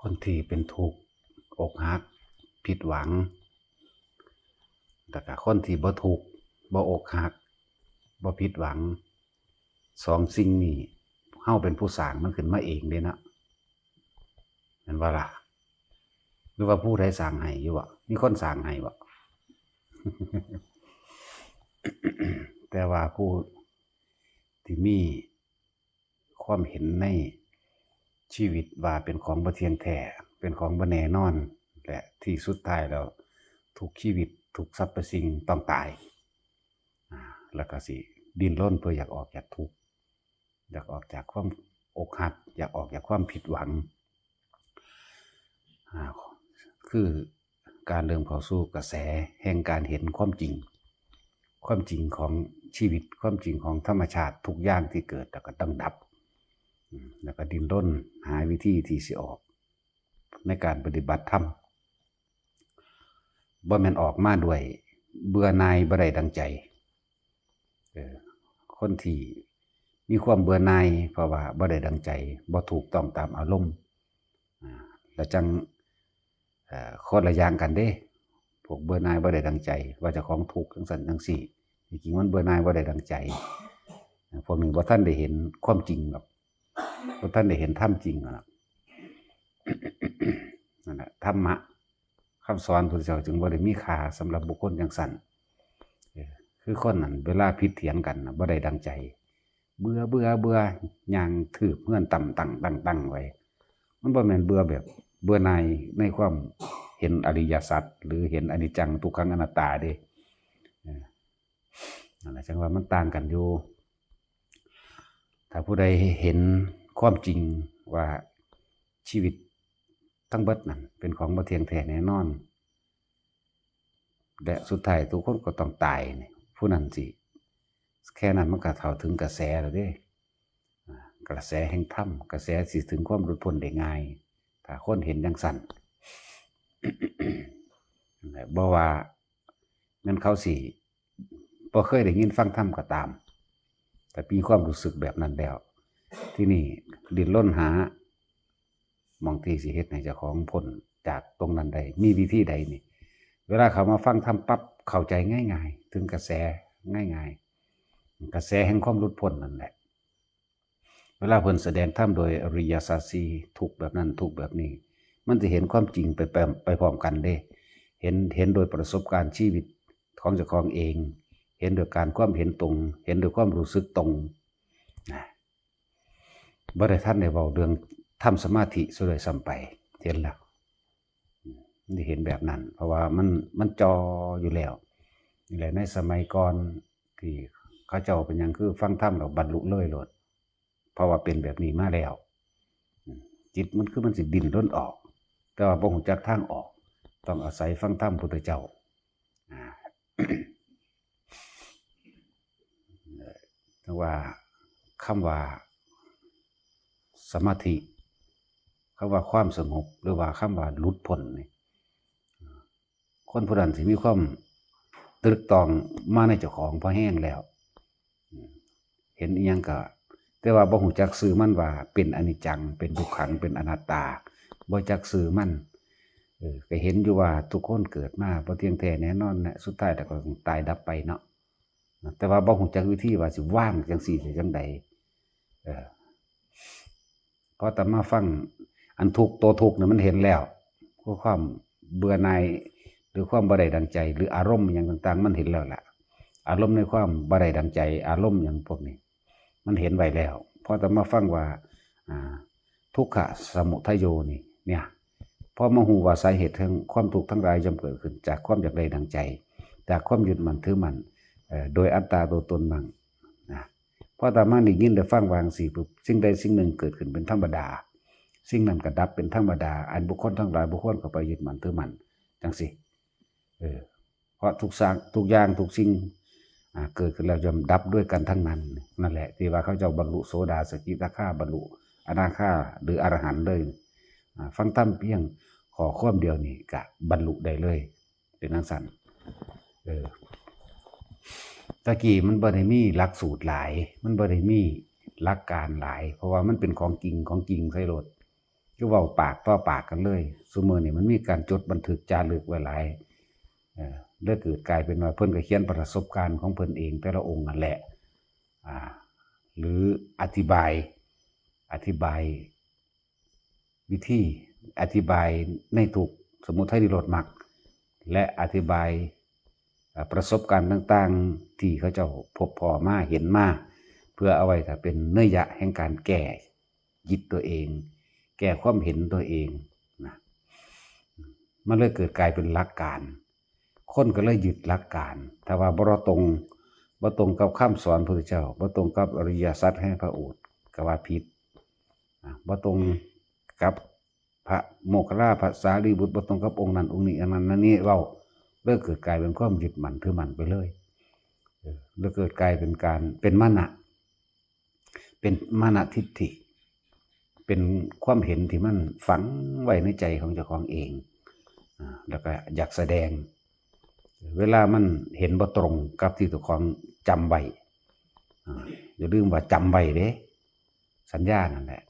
ຄົນທີ່ເປັນທຸກ ອົກຫັກ ຜິດຫວັງ ແລ້ວກະຄົນທີ່ບໍ່ທຸກ ບໍ່ອົກຫັກ ບໍ່ຜິດຫວັງ ສອງສິ່ງນີ້ ເຮົາເປັນຜູ້ສ້າງມັນຂຶ້ນມາເອງເດ້ເນາະ ແມ່ນບໍ່ລະ? ຫຼືວ່າຜູ້ໃດສ້າງໃຫ້ຢູ່ບໍ່? ມີຄົນສ້າງໃຫ້ບໍ່? ແຕ່ວ່າຜູ້ທີ່ມີ ຄວາມເຫັນໃນຊີວິດວ່າເປັນຂອງບໍ່ທ່ຽງແທ້, ເປັນຂອງບໍ່ແນ່ນອນ ແລະ ທີ່ສຸດທ້າຍແລ້ວ ທຸກຊີວິດ, ທຸກສັບພະສິ່ງຕ້ອງຕາຍ, ອາ, ແລ້ວກໍຊິດີ້ນລົນເພື່ອຢາກອອກຈາກທຸກ, ຢາກອອກຈາກຄວາມອົກຫັກ, ຢາກອອກຈາກຄວາມຜິດຫວັງ. ອາ, ຄືການເລີ່ມເຂົ້າສູ່ກະແສແຫ່ງການເຫັນຄວາມຈິງ, ຄວາມຈິງຂອງຊີວິດ, ຄວາມຈິງຂອງທຳມະຊາດ, ທຸກຢ່າງທີ່ເກີດແລ້ວກໍຕ້ອງດັບ, ອາ, ແລ້ວກໍດີ້ນລົນຫາວິທີທີ່ຊິອອກໃນການປະຕິບັດທຳ, ບໍ່ແມ່ນອອກມາດ້ວຍເບື່ອໜ່າຍບໍ່ໄດ້ດັ່ງໃຈ. ເອີ ຄົນທີ່ມີຄວາມເບື່ອໜ່າຍ ເພາະວ່າບໍ່ໄດ້ດັ່ງໃຈ, ບໍ່ຖືກຕ້ອງຕາມອາລົມ, ອາ ແລ້ວຈັ່ງ ເອີ ຄົນລະຢ່າງກັນເດ້. ພວກເບື່ອໜ່າຍບໍ່ໄດ້ດັ່ງໃຈ ວ່າເຈົ້າຂອງທຸກຈັ່ງຊັ້ນຈັ່ງຊີ້, ທີ່ຈິງມັນເບື່ອໜ່າຍບໍ່ໄດ້ດັ່ງໃຈ. ພວກນີ້ບໍ່ທັນໄດ້ເຫັນຄວາມຈິງດອກ, ບໍ່ທັນໄດ້ເຫັນທຳຈິງດອກ. ນັ້ນແຫຼະ ທຳມະ ຄຳສອນພຸດທະເຈົ້າຈຶ່ງບໍ່ໄດ້ມີຄ່າສຳລັບບຸກຄົນຈັ່ງຊັ້ນ. ເອີ ຄືຄົນນັ້ນ ເວລາຜິດຖຽງກັນນະ ບໍ່ໄດ້ດັ່ງໃຈ ເບື່ອ ເບື່ອ ເບື່ອ ຍ່າງຖືບເຮືອນຕຳຕັງ ຕັງ ຕັງໄວ້. ມັນບໍ່ແມ່ນເບື່ອແບບເບື່ອໜ່າຍໃນຄວາມເຫັນອະລິຍະສັດ ຫຼື ເຫັນອະນິດຈັງ ທຸກຂັງ ອະນັດຕາເດ້. ເອີ ນັ້ນແຫຼະ ຈັ່ງວ່າມັນຕ່າງກັນຢູ່. ຖ້າຜູ້ໃດເຫັນຄວາມຈິງວ່າຊີວິດທັງເບິດນັ້ນເປັນຂອງບໍ່ທ່ຽງແທ້ແນ່ນອນ ແລະ ສຸດທ້າຍທຸກຄົນກໍຕ້ອງຕາຍນີ້ ຜູ້ນັ້ນຊິ ແຄ່ນັ້ນມັນກໍເຂົ້າເຖິງກະແສແລ້ວເດ້. ອາ ກະແສແຫ່ງທຳ, ກະແສຊິເຖິງຄວາມຫຼຸດພົ້ນໄດ້ງ່າຍ ຖ້າຄົນເຫັນຈັ່ງຊັ້ນ. ນັ້ນແຫຼະ ບໍ່ວ່າແມ່ນເຂົາຊິ ບໍ່ເຄີຍໄດ້ຍິນຟັງທຳກໍຕາມ, ແຕ່ມີຄວາມຮູ້ສຶກແບບນັ້ນແລ້ວ, ທີນີ້ດີ້ນລົນຫາໝ່ອງທີ່ຊິເຮັດໃຫ້ເຈົ້າຂອງພົ້ນຈາກຕົງນັ້ນໄດ້ ມີວິທີໃດນີ້? ເວລາເຂົ້າມາຟັງທຳປັບ ເຂົ້າໃຈງ່າຍໆ, ເຖິງກະແສງ່າຍໆ, ກະແສແຫ່ງຄວາມຫຼຸດພົ້ນນັ້ນແຫຼະ. ເວລາເພິ່ນສະແດງທຳໂດຍອະລິຍະສັດສີ່ ທຸກແບບນັ້ນ ທຸກແບບນີ້ ມັນຈະເຫັນຄວາມຈິງໄປ ໄປ ໄປພ້ອມກັນເດ້. ເຫັນ ເຫັນໂດຍປະສົບການຊີວິດຂອງເຈົ້າຂອງເອງ, ເຫັນໂດຍການຄວາມເຫັນຕົງ, ເຫັນໂດຍຄວາມຮູ້ສຶກຕົງນະ. ບໍ່ໄດ້ທັນໄດ້ເວົ້າເລື່ອງທຳສະມາທິຊະດ້ວຍຊ້ຳໄປ, ເຫັນແລ້ວ ໄດ້ເຫັນແບບນັ້ນ ເພາະວ່າມັນ ມັນຈ່ອຢູ່ແລ້ວ. ນີ້ແຫຼະ ໃນສະໄໝກ່ອນທີ່ເຂົາເຈົ້າເປັນຫຍັງ ຄືຟັງທຳແລ້ວບັນລຸເລີຍໂລດ ເພາະວ່າເປັນແບບນີ້ມາແລ້ວ. ອາ ຈິດມັນຄືມັນຊິດີ້ນລົນອອກ ແຕ່ວ່າບໍ່ຮູ້ຈັກທາງອອກ, ຕ້ອງອາໄສຟັງທຳພຸດທະເຈົ້າ. ອາ ຈັ່ງວ່າ ຄຳວ່າສະມາທິ, ຄຳວ່າຄວາມສະຫງົບ ຫຼືວ່າຄຳວ່າຫຼຸດພົ້ນນີ້ ຄົນຜູ້ນັ້ນຊິມີຄວາມຕຶກຕອງມາໃນເຈົ້າຂອງພໍແຮງແລ້ວ. ເຫັນອີ່ຫຍັງກະ ແຕ່ວ່າບໍ່ຮູ້ຈັກຊື່ມັນວ່າເປັນອະນິດຈັງ, ເປັນທຸກຂັງ, ເປັນອະນັດຕາ, ບໍ່ຈັກຊື່ມັນ. ເອີ ກະເຫັນຢູ່ວ່າທຸກຄົນເກີດມາບໍ່ທ່ຽງແທ້ແນ່ນອນນະ, ສຸດທ້າຍແລ້ວກໍຕ້ອງຕາຍດັບໄປເນາະ. ແຕ່ວ່າບໍ່ຮູ້ຈັກວິທີວ່າຊິວາງຈັ່ງຊີ້ໄດ້ຈັ່ງໃດ. ເອີ ພໍຕາມາຟັງ ອັນທຸກ ໂຕທຸກນີ້ມັນເຫັນແລ້ວ, ຄືຄວາມເບື່ອໜ່າຍ ຫຼື ຄວາມບໍ່ໄດ້ດັ່ງໃຈ ຫຼື ອາລົມຫຍັງຕ່າງໆ ມັນເຫັນແລ້ວລະ. ອາລົມໃນຄວາມບໍ່ໄດ້ດັ່ງໃຈ ອາລົມຫຍັງພວກນີ້ ມັນເຫັນໄວ້ແລ້ວ. ພໍຕາມາຟັງວ່າ ອາ ທຸກຂະສະມຸໄທໂຍນີ້ ເນຍ ພໍມາຮູ້ວ່າສາເຫດແຫ່ງຄວາມທຸກທັງຫຼາຍຍ່ອມເກີດຂຶ້ນຈາກຄວາມຢາກໄດ້ດັ່ງໃຈ, ຈາກຄວາມຍຶດໝັ້ນຖືໝັ້ນ ເອີ ໂດຍອັດຕາຕົວຕົນມັ້ງນະ. ພໍຕາມາໄດ້ຍິນໄດ້ຟັງວ່າຈັ່ງຊີ້ປຶບ ສິ່ງໃດສິ່ງໜຶ່ງເກີດຂຶ້ນເປັນທຳມະດາ, ສິ່ງນັ້ນກໍດັບເປັນທຳມະດາ, ອັນບຸກຄົນທັງຫຼາຍບໍ່ຄວນເຂົ້າໄປຍຶດໝັ້ນຖືໝັ້ນ ຈັ່ງຊີ້. ເອີ ເພາະທຸກສ້າງ ທຸກຢ່າງ ທຸກສິ່ງ ອາ ເກີດຂຶ້ນແລ້ວຍ່ອມດັບດ້ວຍກັນທັງນັ້ນ. ນັ້ນແຫຼະ ທີ່ວ່າເຂົາເຈົ້າບັນລຸໂສດາ ສະກິທາຄາ ບັນລຸອະນາຄາ ຫຼື ອະລະຫັນເລີຍ. ອາ ຟັງທຳພຽງຂໍ້ຄວາມດຽວນີ້ກະບັນລຸໄດ້ເລີຍ ເປັນຈັ່ງຊັ້ນ. ເອີ ຕະກີ້ມັນບໍ່ໄດ້ມີຫຼັກສູດຫຼາຍ, ມັນບໍ່ໄດ້ມີຫຼັກການຫຼາຍ, ເພາະວ່າມັນເປັນຂອງຈິງ ຂອງຈິງໃສ່ໂລດ. ຄືເວົ້າປາກຕໍ່ປາກກັນເລີຍ. ຊຸມື້ນີ້ມັນມີການຈົດບັນທຶກຈາລຶກໄວ້ຫຼາຍ ເອີ ເລີຍເກີດກາຍເປັນວ່າເພິ່ນກໍຂຽນປະສົບການຂອງເພິ່ນເອງແຕ່ລະອົງນັ້ນແຫຼະ ອາ ຫຼືອະທິບາຍ ອະທິບາຍວິທີ ອະທິບາຍໃນທຸກ ສະມຸໄທນິໂຣດມັກ ແລະ ອະທິບາຍ ອາ ປະສົບການຕ່າງໆທີ່ເຂົາເຈົ້າພົບພໍ້ມາ ເຫັນມາ ເພື່ອເອົາໄວ້ຖ້າເປັນເນີຍະແຫ່ງການແກ້ຈິດຕົວເອງ ແກ້ຄວາມເຫັນຕົວເອງນະ. ມັນເລີຍເກີດກາຍເປັນຫຼັກການ ຄົນກໍເລີຍຍຶດຫຼັກການ ຖ້າວ່າບໍ່ຕົງ ບໍ່ຕົງກັບຄຳສອນພະພຸດທະເຈົ້າ ບໍ່ຕົງກັບອະລິຍະສັດໃນພະໂອດ ກໍວ່າຜິດ ອາ ບໍ່ຕົງກັບພະໂມກຄັນລາ ພະສາລີບຸດ ບໍ່ຕົງກັບອົງນັ້ນອົງນີ້ ອັນນັ້ນອັນນີ້ ເວົ້າ ເລີຍເກີດກາຍເປັນຄວາມຍຶດໝັ້ນຖືໝັ້ນໄປເລີຍ ເອີ ເລີຍເກີດກາຍເປັນການ ເປັນມານະ ເປັນມານະທິດຖິ ເປັນຄວາມເຫັນທີ່ມັນຝັງໄວ້ໃນໃຈຂອງເຈົ້າຂອງເອງ ອາ ແລ້ວກໍຢາກສະແດງ ເວລາມັນເຫັນບໍ່ຕົງກັບທີ່ເຈົ້າຂອງຈຳໄວ້ ອາ ຢ່າລືມວ່າຈຳໄວ້ເດ້ ສັນຍານັ້ນແຫຼະ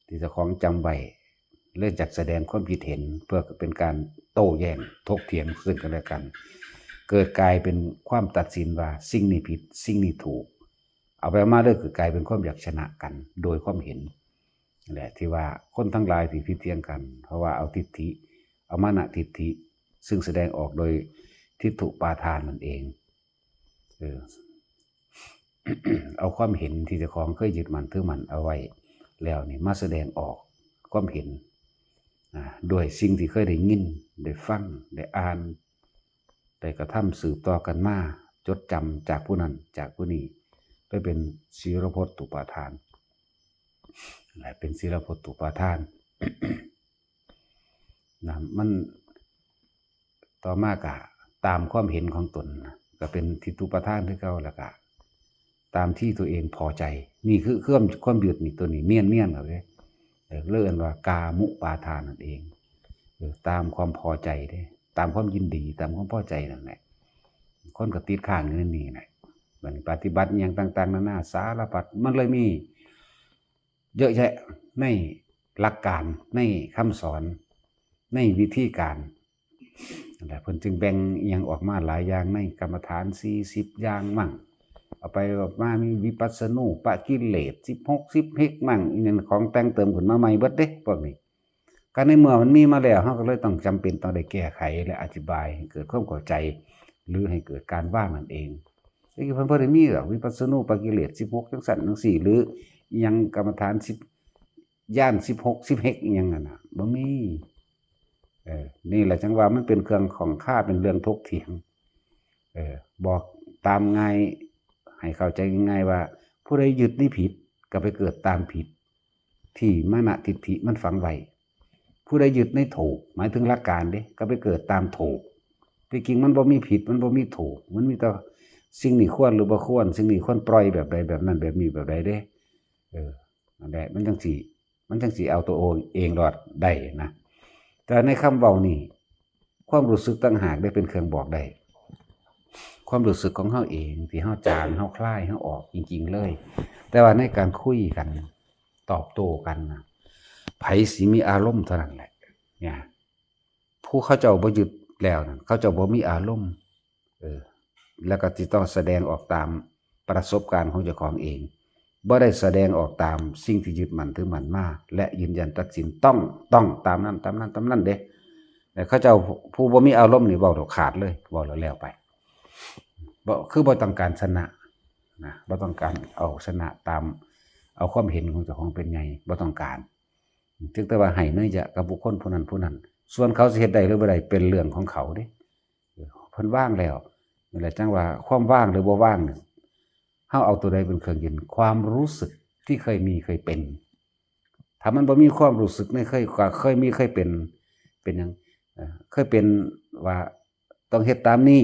ທີ່ເຈົ້າຂອງຈຳໄວ້ ແລະ ຢາກສະແດງຄວາມຄິດເຫັນ ເພື່ອເປັນການໂຕ້ແຍ້ງຖົກຖຽງເຊິ່ງກັນແລະກັນ ເກີດກາຍເປັນຄວາມຕັດສິນວ່າສິ່ງນີ້ຜິດ ສິ່ງນີ້ຖືກ ເອົາໄປເອົາມາເລີຍກໍກາຍເປັນຄວາມຢາກຊະນະກັນໂດຍຄວາມເຫັນ ແຫຼະ ທີ່ວ່າຄົນທັງຫຼາຍທີ່ຜິດຖຽງກັນ ເພາະວ່າເອົາທິດຖິ ເອົາມານະທິດຖິ ຊຶ່ງສະແດງອອກໂດຍທິດຖຸປາທານນັ້ນເອງ ເອີ ເອົາຄວາມເຫັນທີ່ເຈົ້າຂອງເຄີຍຍຶດໝັ້ນຖືໝັ້ນເອົາໄວ້ແລ້ວນີ້ ມາສະແດງອອກຄວາມເຫັນ ອາ ດ້ວຍສິ່ງທີ່ເຄີຍໄດ້ຍິນ ໄດ້ຟັງ ໄດ້ອ່ານ ໄດ້ກະທຳສືບຕໍ່ກັນມາ ຈົດຈຳຈາກຜູ້ນັ້ນຈາກຜູ້ນີ້ ໄປເປັນສີລະພົດຕຸປາທານ ແລະ ເປັນສີລະພົດຕຸປາທານ ນະ ມັນ ຕໍ່ມາກະຕາມຄວາມເຫັນຂອງຕົນນະ ກະເປັນທິດຖຸປາທານຄືເກົ່າ ແລ້ວກະຕາມທີ່ຕົວເອງພໍໃຈ ນີ້ຄືຄວາມ ຄວາມຍຶດນີ້ ຕົວນີ້ນຽນໆ ເຂົາເດ້ ເອີ ເອີ້ນວ່າກາມຸປາທານນັ້ນເອງ ເອີ ຕາມຄວາມພໍໃຈເດ້ ຕາມຄວາມຍິນດີ ຕາມຄວາມພໍໃຈນັ້ນແຫຼະ ຄົນກໍຕິດຄ້າງຢູ່ໃນນີ້ແຫຼະ ບັດນີ້ປະຕິບັດອີ່ຫຍັງຕ່າງໆນານາສາລະພັດ ມັນເລີຍມີ ເຍອະແຍະໃນຫຼັກການ ໃນຄຳສອນ ໃນວິທີການ ແລະ ເພິ່ນຈຶ່ງແບ່ງອີ່ຫຍັງອອກມາຫຼາຍຢ່າງ ໃນກຳມະຖານສີ່ສິບຢ່າງມັ້ງ ເອົາໄປເອົາມາມີວິປັດສະນູປະກິເລດສິບຫົກ ສິບເຮັກມັ້ງ ອີ່ຫຍັງຂອງແຕ່ງເຕີມຂຶ້ນມາໃໝ່ເບິດເດ້ພວກນີ້ ກໍໃນເມື່ອມັນມີມາແລ້ວ ເຮົາກໍເລີຍຕ້ອງ ຈຳເປັນຕ້ອງໄດ້ແກ້ໄຂ ແລະ ອະທິບາຍໃຫ້ເກີດຄວາມເຂົ້າໃຈ ຫຼື ໃຫ້ເກີດການວາງນັ້ນເອງ. ແຕ່ກີ້ເພິ່ນບໍ່ໄດ້ມີດອກ ວິປັດສະນູປະກິເລດສິບຫົກ ຈັ່ງຊັ້ນຈັ່ງຊີ້ ຫຼື ອີ່ຫຍັງກຳມະຖານສິບ ຍານສິບຫົກ ສິບເຮັກ ອີ່ຫຍັງນັ້ນນະ ບໍ່ມີ. ເອີ ນີ້ລະຈັ່ງວ່າມັນເປັນເຄື່ອງຂ້ອງຄາ ເປັນເລື່ອງຖົກຖຽງ. ເອີ ບອກຕາມງ່າຍ ໃຫ້ເຂົ້າໃຈງ່າຍໆວ່າ ຜູ້ໃດຍຶດໃນຜິດ ກໍໄປເກີດຕາມຜິດ ທີ່ມານະທິດຖິມັນຝັງໄວ້. ຜູ້ໃດຍຶດໃນຖືກ ໝາຍເຖິງຫຼັກການເດ້ ກໍໄປເກີດຕາມຖືກ. ທີ່ຈິງມັນບໍ່ມີຜິດ ມັນບໍ່ມີຖືກ ມັນມີແຕ່ສິ່ງນີ້ຄວນ ຫຼື ບໍ່ຄວນ ສິ່ງນີ້ຄວນປ່ອຍແບບໃດ ແບບນັ້ນ ແບບນີ້ ແບບໃດເດ້. ເອີ ນັ້ນແຫຼະ ມັນຈັ່ງຊິ ມັນຈັ່ງຊິເອົາຕົວເອງລອດໄດ້ນະ. ແຕ່ໃນຄຳເວົ້ານີ້ ຄວາມຮູ້ສຶກຕ່າງຫາກໄດ້ເປັນເຄື່ອງບອກໄດ້. ຄວາມຮູ້ສຶກຂອງເຮົາເອງ ທີ່ເຮົາຈາງ ເຮົາຄາຍ ເຮົາອອກຈິງໆເລີຍ. ແຕ່ວ່າໃນການຄຸຍກັນ ຕອບໂຕ້ກັນນະ ໃຜຊິມີອາລົມເທົ່ານັ້ນແຫຼະ ເນຍ. ຜູ້ເຂົາເຈົ້າບໍ່ຍຶດແລ້ວນັ້ນ ເຂົາເຈົ້າບໍ່ມີອາລົມ ເອີ ແລ້ວກໍຊິຕ້ອງສະແດງອອກຕາມປະສົບການຂອງເຈົ້າຂອງເອງ ບໍ່ໄດ້ສະແດງອອກຕາມສິ່ງທີ່ຍຶດໝັ້ນຖືໝັ້ນມາ ແລະ ຢືນຢັນຕັດສິນ ຕ້ອງ ຕ້ອງຕາມນັ້ນ ຕາມນັ້ນ ຕາມນັ້ນເດ້. ແລະ ເຂົາເຈົ້າຜູ້ບໍ່ມີອາລົມນີ້ ເວົ້າແລ້ວຂາດເລີຍ ເວົ້າແລ້ວແລ້ວໄປ ບໍ່ ຄືບໍ່ຕ້ອງການຊະນະນະ ບໍ່ຕ້ອງການເອົາຊະນະຕາມ ເອົາຄວາມເຫັນຂອງເຈົ້າຂອງເປັນໃຫຍ່ ບໍ່ຕ້ອງການ. ຈຶ່ງແຕ່ວ່າໃຫ້ເນີຍະກັບບຸກຄົນຜູ້ນັ້ນຜູ້ນັ້ນ ສ່ວນເຂົາຊິເຮັດໄດ້ຫຼືບໍ່ໄດ້ ເປັນເລື່ອງຂອງເຂົາເດ້. ເອີ ເພິ່ນວາງແລ້ວ ນັ້ນແຫຼະ ຈັ່ງວ່າຄວາມວ່າງຫຼືບໍ່ວ່າງນີ້ ເຮົາເອົາຕົວໃດເປັນເຄື່ອງຢືນ? ຄວາມຮູ້ສຶກທີ່ເຄີຍມີເຄີຍເປັນ. ຖ້າມັນບໍ່ມີຄວາມຮູ້ສຶກໃນເຄີຍ ເຄີຍມີເຄີຍເປັນ ເປັນຫຍັງ? ເອີ ເຄີຍເປັນວ່າຕ້ອງເຮັດຕາມນີ້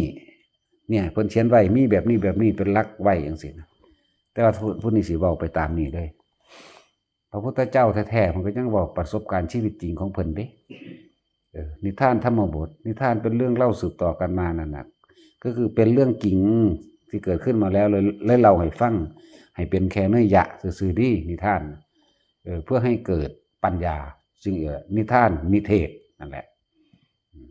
ເນຍ ເພິ່ນຂຽນໄວ້ ມີແບບນີ້ແບບນີ້ເປັນຫຼັກໄວ້ຈັ່ງຊີ້ນະ. ແຕ່ວ່າຜູ້ ຜູ້ນີ້ຊິເວົ້າໄປຕາມນີ້ເລີຍ. ພະພຸດທະເຈົ້າແທ້ໆ ເພິ່ນກໍຍັງເວົ້າປະສົບການຊີວິດຈິງຂອງເພິ່ນເດ້. ເອີ ນິທານທຳມະບົດ ນິທານເປັນເລື່ອງເລົ່າສືບຕໍ່ກັນມານັ້ນນະ ກໍຄືເປັນເລື່ອງຈິງທີ່ເກີດຂຶ້ນມາແລ້ວ ເລີຍ ເລີຍເລົ່າໃຫ້ຟັງ ໃຫ້ເປັນແຄ່ເນີຍະຊື່ໆ ເດ້ ນິທານ ເອີ ເພື່ອໃຫ້ເກີດປັນຍາ ສິ່ງ ເອີ ນິທານ ນິເທດ ນັ້ນແຫຼະ. ອືມ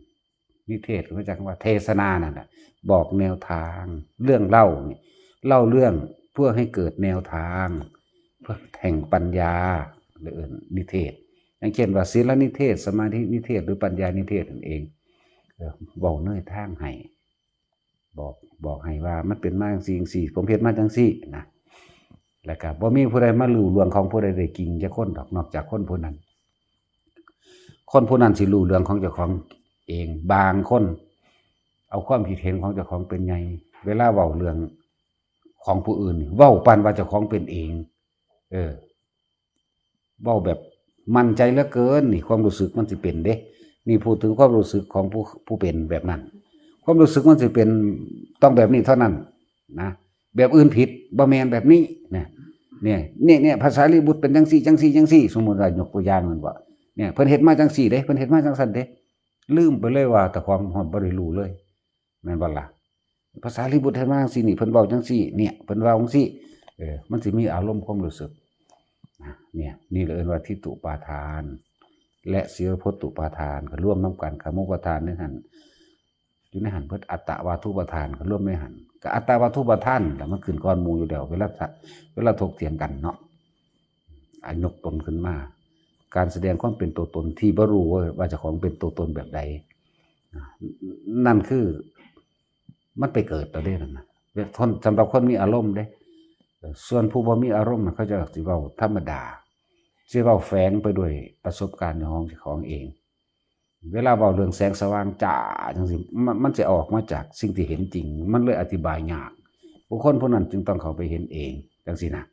ນິເທດກໍມາຈາກຄຳວ່າເທສະນານັ້ນແຫຼະ ບອກແນວທາງ ເລື່ອງເລົ່ານີ້ ເລົ່າເລື່ອງເພື່ອໃຫ້ເກີດແນວທາງ ເພື່ອແຫ່ງປັນຍາ ຫຼືເອີ້ນນິເທດ ຢ່າງເຊັ່ນວ່າ ສີລະນິເທດ ສະມາທິນິເທດ ຫຼືປັນຍານິເທດນັ້ນເອງ. ເອີ ເວົ້າແນວທາງໃຫ້ ບອກ ບອກໃຫ້ວ່າມັນເປັນມາຈັ່ງຊີ້ຈັ່ງຊີ້ ຜົມເຮັດມາຈັ່ງຊີ້ນະ ແລ້ວກໍບໍ່ມີຜູ້ໃດມາຮູ້ເລື່ອງຂອງຜູ້ໃດໄດ້ຈິງຈັກຄົນດອກ ນອກຈາກຄົນຜູ້ນັ້ນ. ຄົນຜູ້ນັ້ນຊິຮູ້ເລື່ອງຂອງເຈົ້າຂອງເອງ. ບາງຄົນເອົາຄວາມຄິດເຫັນຂອງເຈົ້າຂອງເປັນໃຫຍ່ ເວລາເວົ້າເລື່ອງຂອງຜູ້ອື່ນນີ້ ເວົ້າປານວ່າເຈົ້າຂອງເປັນເອງ. ເອີ ເວົ້າແບບໝັ້ນໃຈເຫຼືອເກີນ ນີ້ຄວາມຮູ້ສຶກມັນຊິເປັນເດ້. ນີ້ ພູດເຖິງຄວາມຮູ້ສຶກຂອງຜູ້ ຜູ້ເປັນແບບນັ້ນ. ຄວາມຮູ້ສຶກມັນຊິເປັນ ຕ້ອງແບບນີ້ເທົ່ານັ້ນນະ ແບບອື່ນຜິດ ບໍ່ແມ່ນແບບນີ້ນະ. ນີ້ ນີ້ ນີ້ ພະສາລີບຸດເປັນຈັ່ງຊີ້ ຈັ່ງຊີ້ ຈັ່ງຊີ້ ສົມມຸດວ່າຍົກຕົວຢ່າງແມ່ນບໍ່ ນີ້ ເພິ່ນເຮັດມາຈັ່ງຊີ້ເດ້ ເພິ່ນເຮັດມາຈັ່ງຊັ້ນເດ້ ລືມໄປເລີຍວ່າເຈົ້າຂອງຮອດບໍ່ໄດ້ຮູ້ເລີຍ ແມ່ນບໍ່ລະ? ພະສາລີບຸດເຮັດມາຈັ່ງຊີ້ນີ້ ເພິ່ນເວົ້າຈັ່ງຊີ້ ເນຍ ເພິ່ນເວົ້າຈັ່ງຊີ້ ເອີ ມັນຊິມີອາລົມຄວາມຮູ້ສຶກນະ. ເນຍ ນີ້ລະເອີ້ນວ່າທິດຖຸປາທານ ແລະ ສີລະພົດຕຸປາທານ ກໍລວມນຳກັນ. ກາມຸປາທານໃນຫັ້ນ ຢູ່ໃນຫັ້ນເບິດ ອັດຕະວາທຸປາທານກໍລວມໃນຫັ້ນ. ກໍອັດຕະວາທຸປາທານລະ ມັນຂຶ້ນກ່ອນໝູ່ຢູ່ແລ້ວ ເວລາ ເວລາຖົກຖຽງກັນເນາະ ອາ ຍົກຕົນຂຶ້ນມາ ການສະແດງຄວາມເປັນຕົວຕົນທີ່ບໍ່ຮູ້ວ່າເຈົ້າຂອງເປັນຕົວຕົນແບບໃດ ນັ້ນຄືມັນໄປເກີດແລ້ວເດ້ນັ້ນນະ. ເປັນຄົນ ສຳລັບຄົນມີອາລົມເດ້. ເອີ ສ່ວນຜູ້ບໍ່ມີອາລົມນະ ເຂົາເຈົ້າຊິເວົ້າທຳມະດາ ຊິເວົ້າແຝງໄປດ້ວຍປະສົບການຂອງເຈົ້າຂອງເອງ. ເວລາເວົ້າເລື່ອງແສງສະຫວ່າງຈ້າຈັ່ງຊີ້ ມັນ ມັນຊິອອກມາຈາກສິ່ງທີ່ເຫັນຈິງ ມັນເລີຍອະທິບາຍຍາກ. ບຸກຄົນຜູ້ນັ້ນຈຶ່ງຕ້ອງເຂົ້າໄປເຫັນເອງ ຈັ່ງຊີ້ນະ.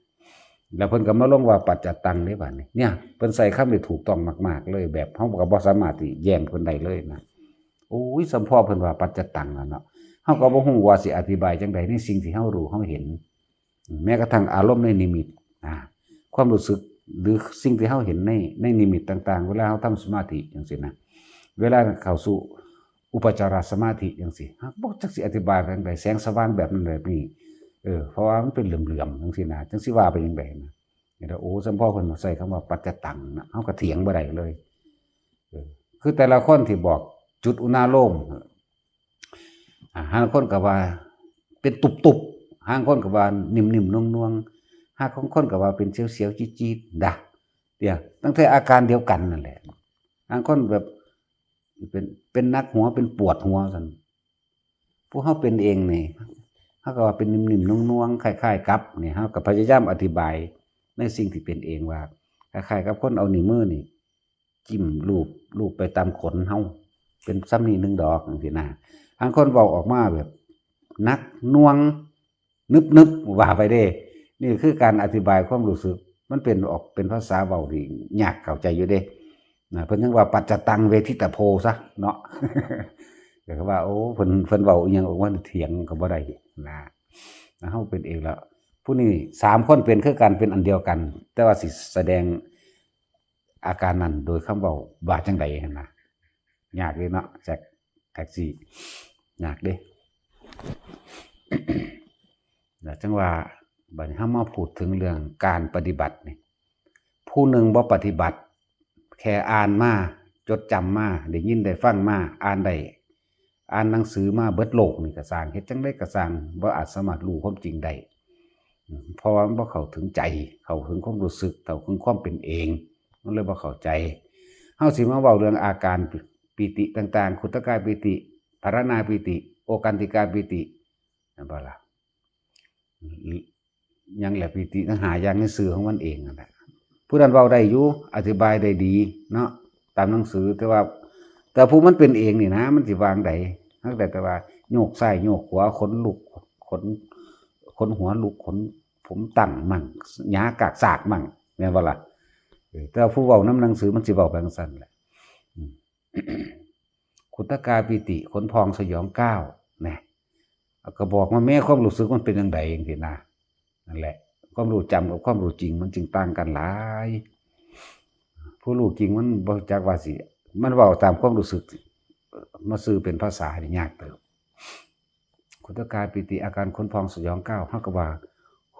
ແລ້ວເພິ່ນກໍມາລົງວ່າປັດຈະຕັງເດ້ບາດນີ້ ເນຍ ເພິ່ນໃຊ້ຄຳໄດ້ຖືກຕ້ອງມາກໆເລີຍ ແບບເຮົາກໍບໍ່ສາມາດທີ່ແຍ່ງເພິ່ນໄດ້ເລີຍນະ. ໂອ້ຍ ສຳພໍເພິ່ນວ່າປັດຈະຕັງແລ້ວເນາະ ເຮົາກໍບໍ່ຮູ້ວ່າຊິອະທິບາຍຈັ່ງໃດໃນສິ່ງທີ່ເຮົາຮູ້ເຮົາເຫັນ. ແມ້ກະທັ່ງອາລົມໃນນິມິດ ອາ ຄວາມຮູ້ສຶກ ຫຼື ສິ່ງທີ່ເຮົາເຫັນໃນ ໃນນິມິດຕ່າງໆ ເວລາເຮົາທຳສະມາທິຈັ່ງຊີ້ນະ ເວລາເຂົ້າສູ່ອຸປະຈາລະສະມາທິຈັ່ງຊີ້ ເຮົາບໍ່ຈັກຊິອະທິບາຍວ່າຈັ່ງໃດ ແສງສະຫວ່າງແບບນັ້ນແບບນີ້ ເອີ ເພາະວ່າມັນເປັນເຫຼື້ອມໆຈັ່ງຊີ້ນະ ຈັ່ງຊິວ່າໄປຈັ່ງໃດນະ. ໂອ້ ສຳພໍເພິ່ນໃຊ້ຄຳວ່າປັດຈະຕັງນະ ເຮົາກໍຖຽງບໍ່ໄດ້ເລີຍ. ເອີ ຄືແຕ່ລະຄົນທີ່ບອກຈຸດອຸນາໂລມ ອາ ຫາງຄົນກໍວ່າເປັນຕຸບໆ ຫາງຄົນກໍວ່ານິ່ມໆນົງໆ ຫາງຄົນກໍວ່າເປັນສຽວໆຈີດໆ ດະ ເດ ຕັ້ງແຕ່ອາການດຽວກັນນັ້ນແຫຼະ. ຫາງຄົນແບບເປັນ ເປັນໜັກຫົວ ເປັນປວດຫົວຊັ້ນ. ຜູ້ເຮົາເປັນເອງນີ້ ເຮົາກໍວ່າເປັນນິ່ມໆນົງໆ ຄ້າຍໆກັບນີ້ ເຮົາກໍພະຍາຍາມອະທິບາຍໃນສິ່ງທີ່ເປັນເອງວ່າ ຄ້າຍໆກັບຄົນເອົານິ້ວມືນີ້ ຈິ້ມລູບ ລູບໄປຕາມຂົນເຮົາ ເປັນສ່ຳນີ້ໜຶ່ງດອກ ຈັ່ງຊີ້ນະ. ບາງຄົນເວົ້າອອກມາແບບໜັກໜ່ວງ ໜຶບໆ ວ່າໄປເດ້. ນີ້ຄືການອະທິບາຍຄວາມຮູ້ສຶກ ມັນເປັນອອກເປັນພາສາເວົ້າທີ່ຍາກເຂົ້າໃຈຢູ່ເດ້ນະ. ເພິ່ນຍັງວ່າປັດຈະຕັງເວທິຕະໂພຊະເນາະ ກໍຄືວ່າ ໂອ້ ເພິ່ນ ເພິ່ນເວົ້າອີ່ຫຍັງອອກມາຖຽງກໍບໍ່ໄດ້ນະ. ເຮົາເປັນເອງລະ ຜູ້ນີ້ສາມຄົນເປັນຄືກັນ ເປັນອັນດຽວກັນ ແຕ່ວ່າຊິສະແດງ ອາການນັ້ນໂດຍຄຳເວົ້າວ່າຈັ່ງໃດຫັ້ນນະ. ຍາກເດ້ເນາະ ແຈັກ ແທັກຊີ ຍາກເດ້. ແລ້ວຈັ່ງວ່າ ບາດນີ້ເຮົາມາພູດເຖິງເລື່ອງການປະຕິບັດນີ້ ຜູ້ໜຶ່ງບໍ່ປະຕິບັດ ແຄ່ອ່ານມາ ຈົດຈຳມາ ໄດ້ຍິນໄດ້ຟັງມາ ອ່ານໄດ້ ອ່ານໜັງສືມາເບິດໂລກນີ້ກໍຊ່າງ ເຮັດຈັ່ງໃດກໍຊ່າງ ບໍ່ອາດສາມາດຮູ້ຄວາມຈິງໄດ້ ເພາະວ່າມັນບໍ່ເຂົ້າເຖິງໃຈ ເຂົ້າເຖິງຄວາມຮູ້ສຶກ ເຂົ້າເຖິງຄວາມເປັນເອງ ມັນເລີຍບໍ່ເຂົ້າໃຈ. ເຮົາຊິມາເວົ້າເລື່ອງອາການປີຕິຕ່າງໆ ຂຸດຕະກາຍປີຕິ ພາລະນາປີຕິ ໂອກັນຕິກາປີຕິ ແມ່ນບໍ່ລະ? ຫຍັງແຫຼະ ປີຕິທັງຫ້າຢ່າງໃນຊື່ຂອງມັນເອງນັ້ນແຫຼະ. ຜູ້ນັ້ນເວົ້າໄດ້ຢູ່ ອະທິບາຍໄດ້ດີເນາະ ຕາມໜັງສື ແຕ່ວ່າ ແຕ່ຜູ້ມັນເປັນເອງນີ້ນະ ມັນຊິວ່າຈັ່ງໃດ? ຫາກໄດ້ແຕ່ວ່າໂຍກຊ້າຍໂຍກຂວາ ຂົນລຸກ ຂົນ ຂົນຫົວລຸກ ຂົນຜົມຕັ້ງໝັ້ງ ຫຍ້າກາກສາກໝັ້ງ ແມ່ນບໍ່ລະ? ເອີ ແຕ່ວ່າຜູ້ເວົ້ານຳໜັງສືມັນຊິເວົ້າໄປຈັ່ງຊັ້ນແຫຼະ. ອືມ ຂຸດຕະກາຍປີຕິ ຂົນພອງສະຫຍອງກ້າວ ນະ ກໍບອກມາແມ້ ຄວາມຮູ້ສຶກມັນເປັນຈັ່ງໃດ ຈັ່ງຊີ້ນະ. ນັ້ນແຫຼະ ຄວາມຮູ້ຈຳກັບຄວາມຮູ້ຈິງມັນຈຶ່ງຕ່າງກັນຫຼາຍ. ຜູ້ຮູ້ຈິງມັນບໍ່ຮູ້ຈັກວ່າຊິ ມັນເວົ້າຕາມຄວາມຮູ້ສຶກ ມາສື່ເປັນພາສານີ້ຍາກເຕີບ. ຂຸດຕະກາຍປີຕິ ອາການຂົນພອງສະຫຍອງກ້າວ ເຮົາກໍວ່າ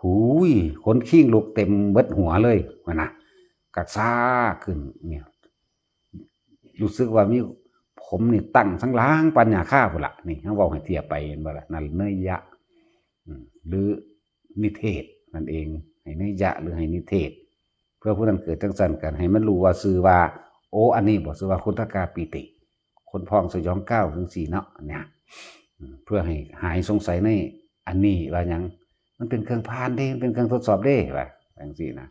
ຫູຍ ຂົນຄີງລຸກເຕັມເບິດຫົວເລີຍ ຫັ້ນນະ ກະຊາກຂຶ້ນ ເນຍ ຮູ້ສຶກວ່າມີຜົມນີ້ຕັ້ງສັງຫຼາງປານຫຍ້າຄາພຸ້ນລະ. ນີ້ເຮົາເວົ້າໃຫ້ທຽບໄປ ເຫັນບໍ່ລະ? ນັ້ນເນີຍະ ອືມ ຫຼືນິເທດນັ້ນເອງ. ໃຫ້ເນີຍະ ຫຼືໃຫ້ນິເທດ ເພື່ອຜູ້ນັ້ນເກີດຈັ່ງຊັ້ນ ກໍໃຫ້ມັນຮູ້ວ່າຊື່ວ່າ ໂອ ອັນນີ້ບໍ ຊື່ວ່າຄຸດທະກາປີຕິ ຄົນພ້ອງສະຫຍອງກ້າວ ຈັ່ງຊີ້ເນາະ ອັນເນີ້ຍ ເພື່ອໃຫ້ຫາຍສົງໄສໃນອັນນີ້ວ່າຫຍັງ ມັນເປັນເຄື່ອງຜ່ານເດ້ ມັນເປັນເຄື່ອງທົດສອບເດ້ ວ່າຈັ່ງຊີ້ນະ.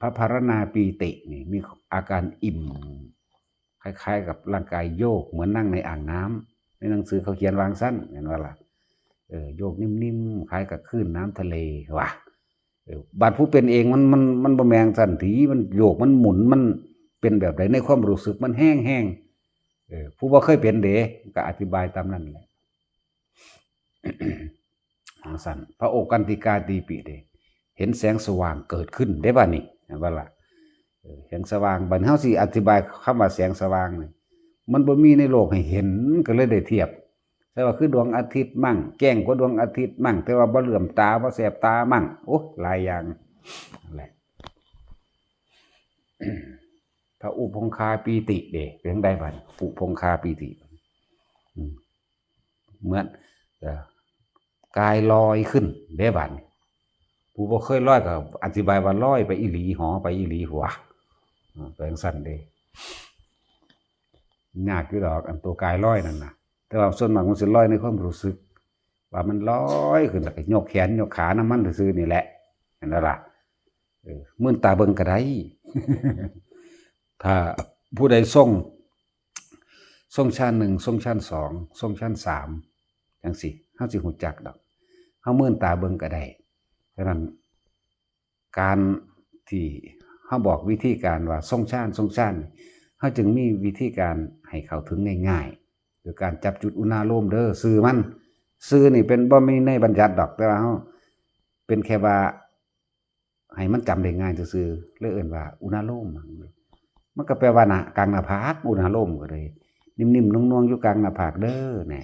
ພະພາລະນາປີຕິນີ້ມີອາການອີ່ມ ຄ້າຍໆກັບຮ່າງກາຍໂຍກ ເໝືອນນັ່ງໃນອ່າງນ້ຳ ໃນໜັງສືເຂົາຂຽນວ່າຈັ່ງຊັ້ນ ແມ່ນບໍ່ລະ? ເອີ ໂຍກນິ່ມໆ ຄ້າຍກັບຄື້ນນ້ຳທະເລວ່າ ເອີ ບາດຜູ້ເປັນເອງມັນ ມັນ ມັນບໍ່ແມ່ນຊັ້ນຕິ ມັນໂຍກ ມັນໝູນ ມັນເປັນແບບໃດ ໃນຄວາມຮູ້ສຶກມັນແຮງໆ ເອີ ຜູ້ບໍ່ເຄີຍເປັນເດ້ ກໍອະທິບາຍຕາມນັ້ນແຫຼະ ຈັ່ງຊັ້ນ. ພະໂອກັນຕິກາຕີປິເດ ເຫັນແສງສະຫວ່າງເກີດຂຶ້ນເດ້ ບາດນີ້ ເຫັນບໍ່ລະ? ເອີ ແສງສະຫວ່າງ ບາດເຮົາຊິອະທິບາຍຄຳວ່າແສງສະຫວ່າງນີ້ ມັນບໍ່ມີໃນໂລກໃຫ້ເຫັນ ກໍເລີຍໄດ້ທຽບ ແຕ່ວ່າຄືດວງອາທິດມັ້ງ ແຈ້ງກວ່າດວງອາທິດມັ້ງ ແຕ່ວ່າບໍ່ເຫຼື້ອມຕາ ບໍ່ແສບຕາມັ້ງ ໂອ້ ຫຼາຍຢ່າງນັ້ນແຫຼະ. ພະອຸພົງຄາປີຕິເດ ເປັນຈັ່ງໃດບາດນີ້? ອຸພົງຄາປີຕິ ອືມ ເໝືອນ ເອີ ກາຍລອຍຂຶ້ນເດ້ບາດນີ້ ຜູ້ບໍ່ເຄີຍລອຍກໍອະທິບາຍວ່າລອຍໄປອີ່ຫຼີ ເຫາະໄປອີ່ຫຼີ ຫວາ ເອີ ໄປຈັ່ງຊັ້ນເດ້ ຍາກຢູ່ດອກ ອັນໂຕກາຍລອຍນັ້ນນະ ແຕ່ວ່າສ່ວນມາກມັນຊິລອຍໃນຄວາມຮູ້ສຶກ ວ່າມັນລອຍຂຶ້ນ ແລ້ວກໍຍົກແຂນຍົກຂານຳມັນຊື່ໆນີ້ແຫຼະ ເຫັນບໍ່ລະ? ເອີ ມື່ນຕາເບິ່ງກໍໄດ້ ຖ້າຜູ້ໃດຊົງ ຊົງຊານໜຶ່ງ ຊົງຊານສອງ ຊົງຊານສາມ ຈັ່ງຊີ້ ເຮົາຊິຮູ້ຈັກດອກ ເຮົາມື່ນຕາເບິ່ງກໍໄດ້. ສະນັ້ນ ການທີ່ເຮົາບອກວິທີການວ່າຊົງຊານ ຊົງຊານ ເຮົາຈຶ່ງມີວິທີການໃຫ້ເຂົ້າເຖິງງ່າຍໆ ໂດຍການຈັບຈຸດອຸນາໂລມເດີ ຊື່ມັນ ຊື່ນີ້ເປັນ ບໍ່ມີໃນບັນຍັດດອກ ແຕ່ວ່າເຮົາເປັນແຄ່ວ່າ ໃຫ້ມັນຈຳໄດ້ງ່າຍຊື່ໆ ເລີຍເອີ້ນວ່າອຸນາໂລມ ມັນກໍແປວ່າໜ້າ ກາງໜ້າຜາກ ອຸນາໂລມກໍໄດ້ ນິ້ມໆ ນວງໆ ຢູ່ກາງໜ້າຜາກເດີ ແນ່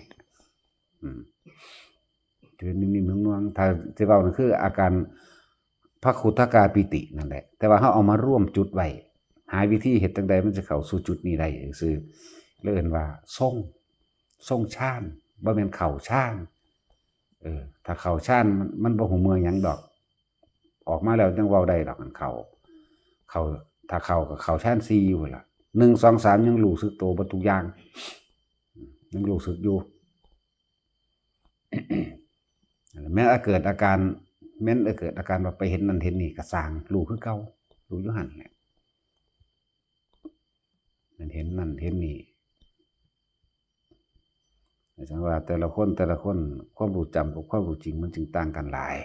ອືມ ຄືນິ້ມໆ ນວງໆ ຖ້າຊິເວົ້ານັ້ນຄືອາການພະຂຸດທະກາປີຕິນັ້ນແຫຼະ ແຕ່ວ່າເຮົາເອົາມາລວມຈຸດໄວ້ ຫາວິທີເຮັດຈັ່ງໃດມັນຈະເຂົ້າສູ່ຈຸດນີ້ໄດ້ຊື່ໆ ເລີຍເອີ້ນວ່າຊົງ ຊົງຊານ ບໍ່ແມ່ນເຂົ້າຊານ ເອີ ຖ້າເຂົ້າຊານ ມັນ ມັນບໍ່ຮູ້ເມື່ອຫຍັງດອກ ອອກມາແລ້ວຍັງເວົ້າໄດ້ດອກ ຄັນເຂົ້າ ເຂົ້າ ຖ້າເຂົ້າກໍເຂົ້າຊານສີ່ພຸ້ນລະ ໜຶ່ງ ສອງ ສາມ ຍັງຮູ້ສຶກໂຕເບິດທຸກຢ່າງ ຍັງຮູ້ສຶກຢູ່ ແມ່ນເກີດອາການ ແມ່ນເກີດອາການວ່າໄປເຫັນນັ້ນເຫັນນີ້ກໍຊ່າງ ຮູ້ຄືເກົ່າ ຮູ້ຢູ່ຫັ້ນແຫຼະ ແມ່ນເຫັນນັ້ນເຫັນນີ້ ຈັ່ງວ່າແຕ່ລະຄົນ ແຕ່ລະຄົນ ຄວາມຮູ້ຈຳກັບຄວາມຮູ້ຈິງມັນຈຶ່ງຕ່າງກັນຫຼາຍ.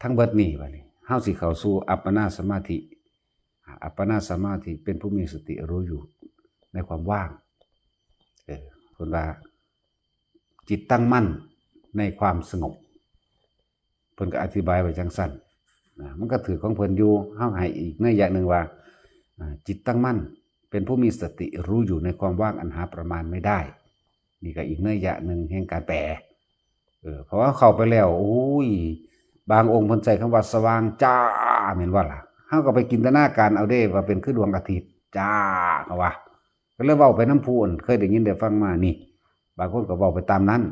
ທັງເບິດນີ້ ບາດນີ້ເຮົາຊິເຂົ້າສູ່ອັບປະນາສະມາທິ ອາ ອັບປະນາສະມາທິ ເປັນຜູ້ມີສະຕິຮູ້ຢູ່ໃນຄວາມວ່າງ ເອີ ເພິ່ນວ່າ ຈິດຕັ້ງໝັ້ນໃນຄວາມສະຫງົບ ເພິ່ນກໍອະທິບາຍໄວ້ຈັ່ງຊັ້ນນະ ມັນກໍຖືກຂອງເພິ່ນຢູ່. ເຮົາໃຫ້ອີກໄນຍະໜຶ່ງວ່າ ອາ ຈິດຕັ້ງໝັ້ນ ເປັນຜູ້ມີສະຕິຮູ້ຢູ່ໃນຄວາມວ່າງອັນຫາປະມານໄມ່ໄດ້ ນີ້ກໍອີກໄນຍະໜຶ່ງແຫ່ງການແປ ເອີ ເພາະວ່າເຂົ້າໄປແລ້ວ ໂອ້ຍ ບາງອົງເພິ່ນໃຊ້ຄຳວ່າສະຫວ່າງຈ້າ ແມ່ນບໍ່ລະ? ເຮົາກໍໄປຈິນຕະນາການເອົາເດ້ ວ່າເປັນຄືດວງອາທິດຈ້າ ເຂົາວ່າ ກໍເລີຍເວົ້າໄປນຳຜູ້ອັນເຄີຍໄດ້ຍິນໄດ້ຟັງມານີ້ ບາງຄົນກໍເວົ້າໄປຕາມນັ້ນ.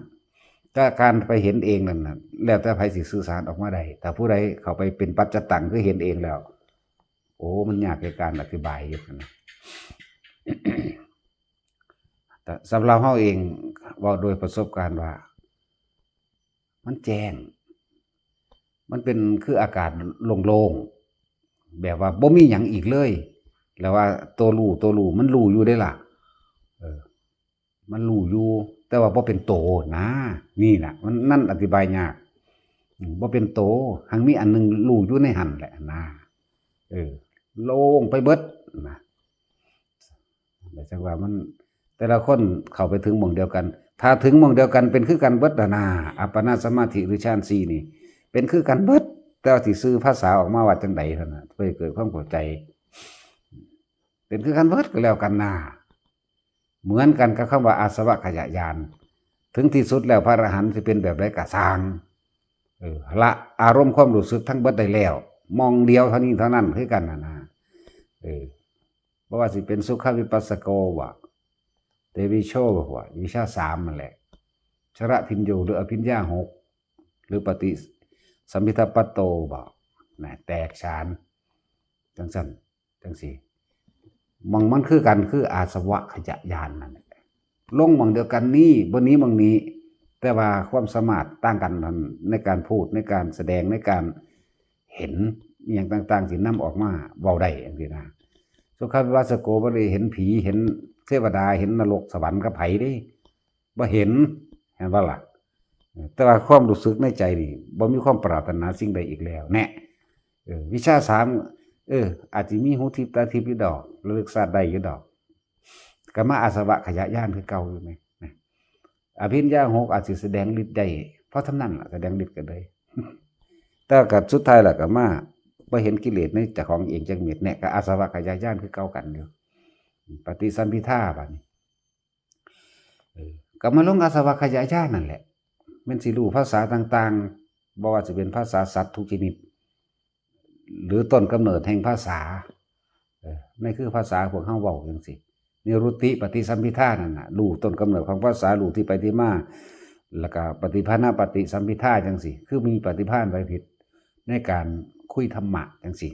ແຕ່ການໄປເຫັນເອງນັ້ນນະ ແລ້ວແຕ່ໃຜຊິສື່ສານອອກມາໄດ້. ຖ້າຜູ້ໃດເຂົ້າໄປເປັນປັດຈະຕັງ ຄືເຫັນເອງແລ້ວ ໂອ້ ມັນຍາກໃນການອະທິບາຍຢູ່ຫັ້ນນະ. ແຕ່ສຳລັບເຮົາເອງ ເວົ້າໂດຍປະສົບການວ່າ ມັນແຈ້ງ ມັນເປັນຄືອາກາດໂລ່ງໆ ແບບວ່າບໍ່ມີຫຍັງອີກເລີຍ ແລ້ວວ່າໂຕຮູ້ ໂຕຮູ້ ມັນຮູ້ຢູ່ເດ້ລະ ເອີ ມັນຮູ້ຢູ່ ແຕ່ວ່າບໍ່ເປັນໂຕນະ ນີ້ລະ ມັນ ນັ້ນອະທິບາຍຍາກ ອືມ ບໍ່ເປັນໂຕ ຫາກມີອັນໜຶ່ງຮູ້ຢູ່ໃນຫັ້ນແຫຼະນະ ເອີ ໂລ່ງໄປເບິດນະ. ແລ້ວຈັ່ງວ່າມັນ ແຕ່ລະຄົນເຂົ້າໄປເຖິງໝ່ອງດຽວກັນ ຖ້າເຖິງໝ່ອງດຽວກັນເປັນຄືກັນເບິດຫັ້ນນາ ອັບປະນາສະມາທິ ຫຼື ຊານສີ່ນີ້ ເປັນຄືກັນເບິດ ແຕ່ວ່າຊິສື່ພາສາອອກມາວ່າຈັ່ງໃດເທົ່ານັ້ນ ເພື່ອໃຫ້ເກີດຄວາມເຂົ້າໃຈ ເປັນຄືກັນເບິດກໍແລ້ວກັນນາ. ເໝືອນກັນກັບຄຳວ່າອາສະວະຂະຍະຍານ ເຖິງທີ່ສຸດແລ້ວພະອະລະຫັນຊິເປັນແບບໃດກໍຊ່າງ ເອີ ລະອາລົມຄວາມຮູ້ສຶກທັງເບິດໄດ້ແລ້ວ ໝ່ອງດຽວເທົ່ານີ້ເທົ່ານັ້ນຄືກັນຫັ້ນນາ ເອີ. ບໍ່ວ່າຊິເປັນສຸຂະວິປັດສະໂກບໍ ເຕວິໂຊບໍ ວິຊາສາມນັ້ນແຫຼະ ຊະລະພິນໂຍ ຫຼື ອະພິນຍາຫົກ ຫຼື ປະຕິສຳພິທາປັດໂຕບໍ ນະ ແຕກສານ ຈັ່ງຊັ້ນ ຈັ່ງຊີ້ ໝ່ອງມັນຄືກັນ ຄືອາສະວະຂະຍະຍານນັ້ນແຫຼະ ລົງໝ່ອງດຽວກັນນີ້ ບໍ່ໜີໝ່ອງນີ້ ແຕ່ວ່າຄວາມສາມາດຕ່າງກັນນັ້ນ ໃນການພູດ ໃນການສະແດງ ໃນການເຫັນອີ່ຫຍັງຕ່າງໆ ທີ່ນຳອອກມາເວົ້າໄດ້ ຈັ່ງຊີ້ນະ. ສຸຂະວິປັດສະໂກ ບໍ່ໄດ້ເຫັນຜີ ເຫັນເທວະດາ ເຫັນນະລົກສະຫວັນກັບໃຜເດ້ ບໍ່ເຫັນ ເຫັນບໍ່ລະ? ແຕ່ວ່າຄວາມຮູ້ສຶກໃນໃຈນີ້ ບໍ່ມີຄວາມປາດຖະໜາສິ່ງໃດອີກແລ້ວ ແນະ. ເອີ ວິຊາສາມ ເອີ ອາດຊິມີຫູທິບຕາທິບຢູ່ດອກ ລະລຶກຊາດໄດ້ຢູ່ດອກ ກໍມາອາສະວະຂະຍະຍານຄືເກົ່າຢູ່ແມ. ອະພິນຍາຫົກ ອາດຊິສະແດງລິດໄດ້ພໍສ່ຳນັ້ນລະ ສະແດງລິດກໍໄດ້ ແຕ່ກໍສຸດທ້າຍລະກໍມາບໍ່ເຫັນກິເລດໃນເຈົ້າຂອງເອງຈັກເມັດ ແນະ ກໍອາສະວະຂະຍະຍານຄືເກົ່າກັນຢູ່. ປະຕິສຳພິທາບາດນີ້ ເອີ ກໍມາລົງອາສະວະຂະຍະຍານນັ້ນແຫຼະ ແມ່ນຊິຮູ້ພາສາຕ່າງໆ ບໍ່ວ່າຊິເປັນພາສາສັດທຸກຊະນິດ ຫຼື ຕົ້ນກຳເນີດແຫ່ງພາສາ ເອີ ໃນຄືພາສາພວກເຮົາເວົ້າຈັ່ງຊີ້ ນິຣຸດຕິປະຕິສຳພິທານັ້ນນະ ຮູ້ຕົ້ນກຳເນີດຂອງພາສາ ຮູ້ທີ່ໄປທີ່ມາ ແລ້ວກໍປະຕິພານະປະຕິສຳພິທາຈັ່ງຊີ້ ຄືມີປະຕິພານໄວພິດໃນການຄຸຍທຳມະຈັ່ງຊີ້.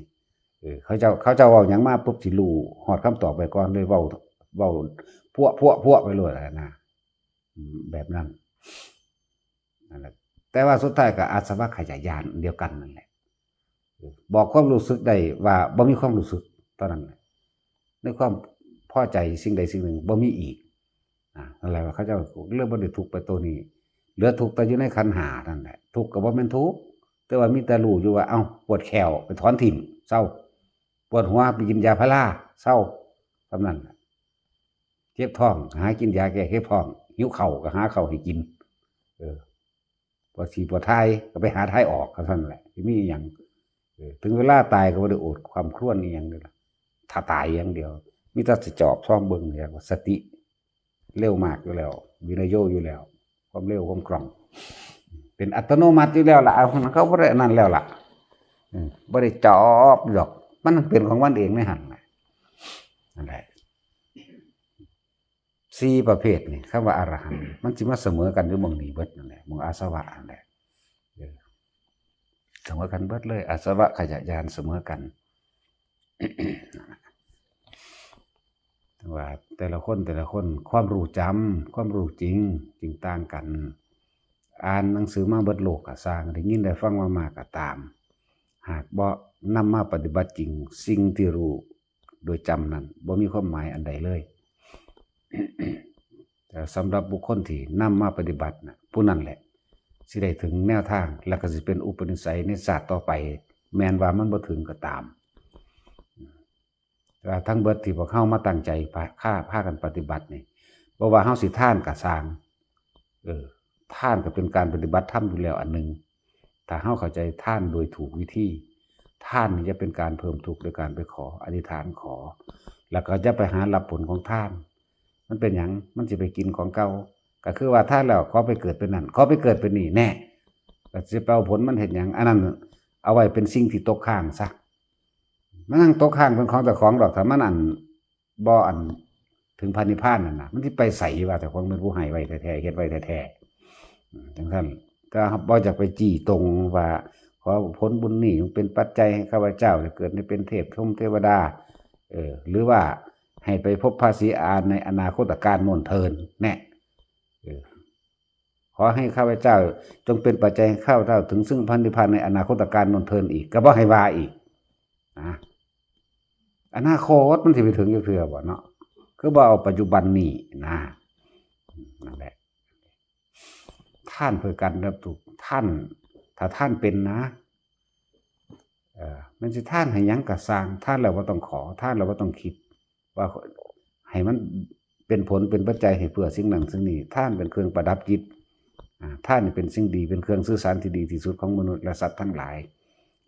ເອີ ເຂົາເຈົ້າ ເຂົາເຈົ້າເວົ້າຫຍັງມາປຸບ ຊິຮູ້ຮອດຄຳຕອບໄວ້ກ່ອນ ເລີຍເວົ້າ ເວົ້າພົວໆໆໄປໂລດນະ ອືມ ແບບນັ້ນ ນັ້ນແຫຼະ. ແຕ່ວ່າສຸດທ້າຍກໍອາສະວະຂະຍະຍານດຽວກັນນັ້ນແຫຼະ ບອກຄວາມຮູ້ສຶກໄດ້ວ່າບໍ່ມີຄວາມຮູ້ສຶກເທົ່ານັ້ນແຫຼະ ໃນຄວາມພໍໃຈສິ່ງໃດສິ່ງໜຶ່ງບໍ່ມີອີກ ອາ ນັ້ນແຫຼະ ເຂົາເຈົ້າເລີຍບໍ່ໄດ້ທຸກໄປໂຕນີ້ ເຫຼືອທຸກແຕ່ຢູ່ໃນຂັນຫ້ານັ້ນແຫຼະ. ທຸກກໍບໍ່ແມ່ນທຸກ ແຕ່ວ່າມີແຕ່ຮູ້ຢູ່ວ່າ ເອົ້າ ປວດແຂ້ວ ໄປຖອນຖິ້ມ ເຊົາ ປວດຫົວ ໄປກິນຢາພາລາ ເຊົາ ສ່ຳນັ້ນແຫຼະ. ເຈັບທ້ອງ ຫາກິນຢາແກ້ເຈັບທ້ອງ ຫິວເຂົ້າກໍຫາເຂົ້າໃຫ້ກິນ ເອີ ປວດສີປວດຖ່າຍກໍໄປຫາຖ່າຍອອກ ເທົ່ານັ້ນແຫຼະ ຊິມີອີ່ຫຍັງ ເອີ ເຖິງເວລາຕາຍກໍບໍ່ໄດ້ໂອດຄວາມຄວນອີ່ຫຍັງເດ້ລະ ຖ້າຕາຍຢ່າງດຽວ ມີແຕ່ຊິຈອບຊອມເບິ່ງ ເອີ້ນວ່າສະຕິເລັວມາກຢູ່ແລ້ວ ວິນະໂຍຢູ່ແລ້ວ ຄວາມເລັວຄວາມຄ່ອງ ເປັນອັດຕະໂນມັດຢູ່ແລ້ວລະ ເອົາ ເຂົາບໍ່ໄດ້ອັນນັ້ນແລ້ວລະ ເອີ ບໍ່ໄດ້ຈອບດອກ ມັນເປັນຂອງມັນເອງໃນຫັ້ນແຫຼະ ນັ້ນແຫຼະ. ສີ່ປະເພດນີ້ ຄຳວ່າອະລະຫັນ ມັນຊິມາສະເໝີກັນຢູ່ໝ່ອງນີ້ເບິດນັ້ນແຫຼະ ໝ່ອງອາສະວະນັ້ນແຫຼະ ເອີ ສະເໝີກັນເບິດເລີຍ ອາສະວະຂະຍະຍານສະເໝີກັນ ແຕ່ວ່າແຕ່ລະຄົນ ແຕ່ລະຄົນ ຄວາມຮູ້ຈຳ ຄວາມຮູ້ຈິງຈຶ່ງຕ່າງກັນ. ອ່ານໜັງສືມາເບິດໂລກກໍຊ່າງ ໄດ້ຍິນໄດ້ຟັງມາ ມາກໍຕາມ ຫາກບໍ່ນຳມາປະຕິບັດຈິງ ສິ່ງທີ່ຮູ້ ໂດຍຈຳນັ້ນ ບໍ່ມີຄວາມໝາຍອັນໃດເລີຍ. ແຕ່ສຳລັບບຸກຄົນທີ່ນຳມາປະຕິບັດນະ ຜູ້ນັ້ນແຫຼະ ຊິໄດ້ເຖິງແນວທາງ ແລະ ກໍຊິເປັນອຸປະນິໄສໃນຊາດຕໍ່ໄປ ແມ່ນວ່າມັນບໍ່ເຖິງກໍຕາມ. ແຕ່ວ່າທັງເບິດທີ່ພວກເຮົາມາຕັ້ງໃຈພາ ພາ ພາກັນປະຕິບັດນີ້ ບໍ່ວ່າເຮົາຊິທານກໍຊ່າງ ເອີ ທານກໍເປັນການປະຕິບັດທຳຢູ່ແລ້ວອັນໜຶ່ງ. ຖ້າເຮົາເຂົ້າໃຈທານໂດຍຖືກວິທີ ທານນີ້ຈະເປັນການເພີ່ມທຸກໂດຍການໄປຂໍ ອະທິຖານຂໍ ແລ້ວກໍຈະໄປຫາຮັບຜົນຂອງທານ. ມັນເປັນຫຍັງ? ມັນຊິໄປກິນຂອງເກົ່າ. ກໍຄືວ່າທານແລ້ວ ຂໍໄປເກີດເປັນນັ້ນ ຂໍໄປເກີດເປັນນີ້ ແນ່ ກໍຊິໄປເອົາຜົນມັນເຮັດຫຍັງ? ອັນນັ້ນເອົາໄວ້ເປັນສິ່ງທີ່ຕົກຄ້າງຊະ. ມັນຍັງຕົກຄ້າງເປັນຂອງເຈົ້າຂອງດອກ ຖ້າມັນ ອັນ ບໍ່ ອັນ ເຖິງພະນິບພານນັ້ນນະ ມັນຊິໄປໃສ? ວ່າເຈົ້າຂອງເປັນຜູ້ໃຫ້ໄວ້ແທ້ໆ ເຮັດໄວ້ແທ້ໆ ອືມ ຈັ່ງຊັ້ນ. ແຕ່ວ່າບໍ່ຢາກໄປຊີ້ຕົງວ່າ ຂໍຜົນບຸນນີ້ຈົ່ງເປັນປັດໄຈໃຫ້ຂ້າພະເຈົ້າໄດ້ເກີດໃນເປັນເທບ ຊົມເທວະດາ ເອີ ຫຼືວ່າໃຫ້ໄປພົບພະສີອາໃນອະນາຄົດຕະການໂນ້ນເທີ້ນ ແນ່ ເອີ ຂໍໃຫ້ຂ້າພະເຈົ້າຈົ່ງເປັນປັດໄຈໃຫ້ຂ້າພະເຈົ້າເຖິງຊຶ່ງພະນິບພານໃນອະນາຄົດຕະການໂນ້ນເທີ້ນອີກ ກໍບໍ່ໃຫ້ວ່າອີກນະ. ອະນາຄົດມັນຊິໄປເຖິງຈັກເທື່ອບໍ່ເນາະ? ຄືບໍ່ເອົາປັດຈຸບັນນີ້ນະ? ນັ້ນແຫຼະ ທານເພື່ອການດັບທຸກ ທານ ຖ້າທານເປັນນະ ເອີ ແມ່ນຊິທານໃຫ້ຫຍັງກໍຊ່າງ ທານແລ້ວບໍ່ຕ້ອງຂໍ ທານແລ້ວບໍ່ຕ້ອງຄິດ ວ່າໃຫ້ມັນເປັນຜົນເປັນປັດໄຈໃຫ້ເພື່ອສິ່ງນັ້ນສິ່ງນີ້. ທານເປັນເຄື່ອງປະດັບຈິດ. ອາ ທານນີ້ເປັນສິ່ງດີ ເປັນເຄື່ອງສື່ສານທີ່ດີທີ່ສຸດຂອງມະນຸດ ແລະ ສັດທັງຫຼາຍ.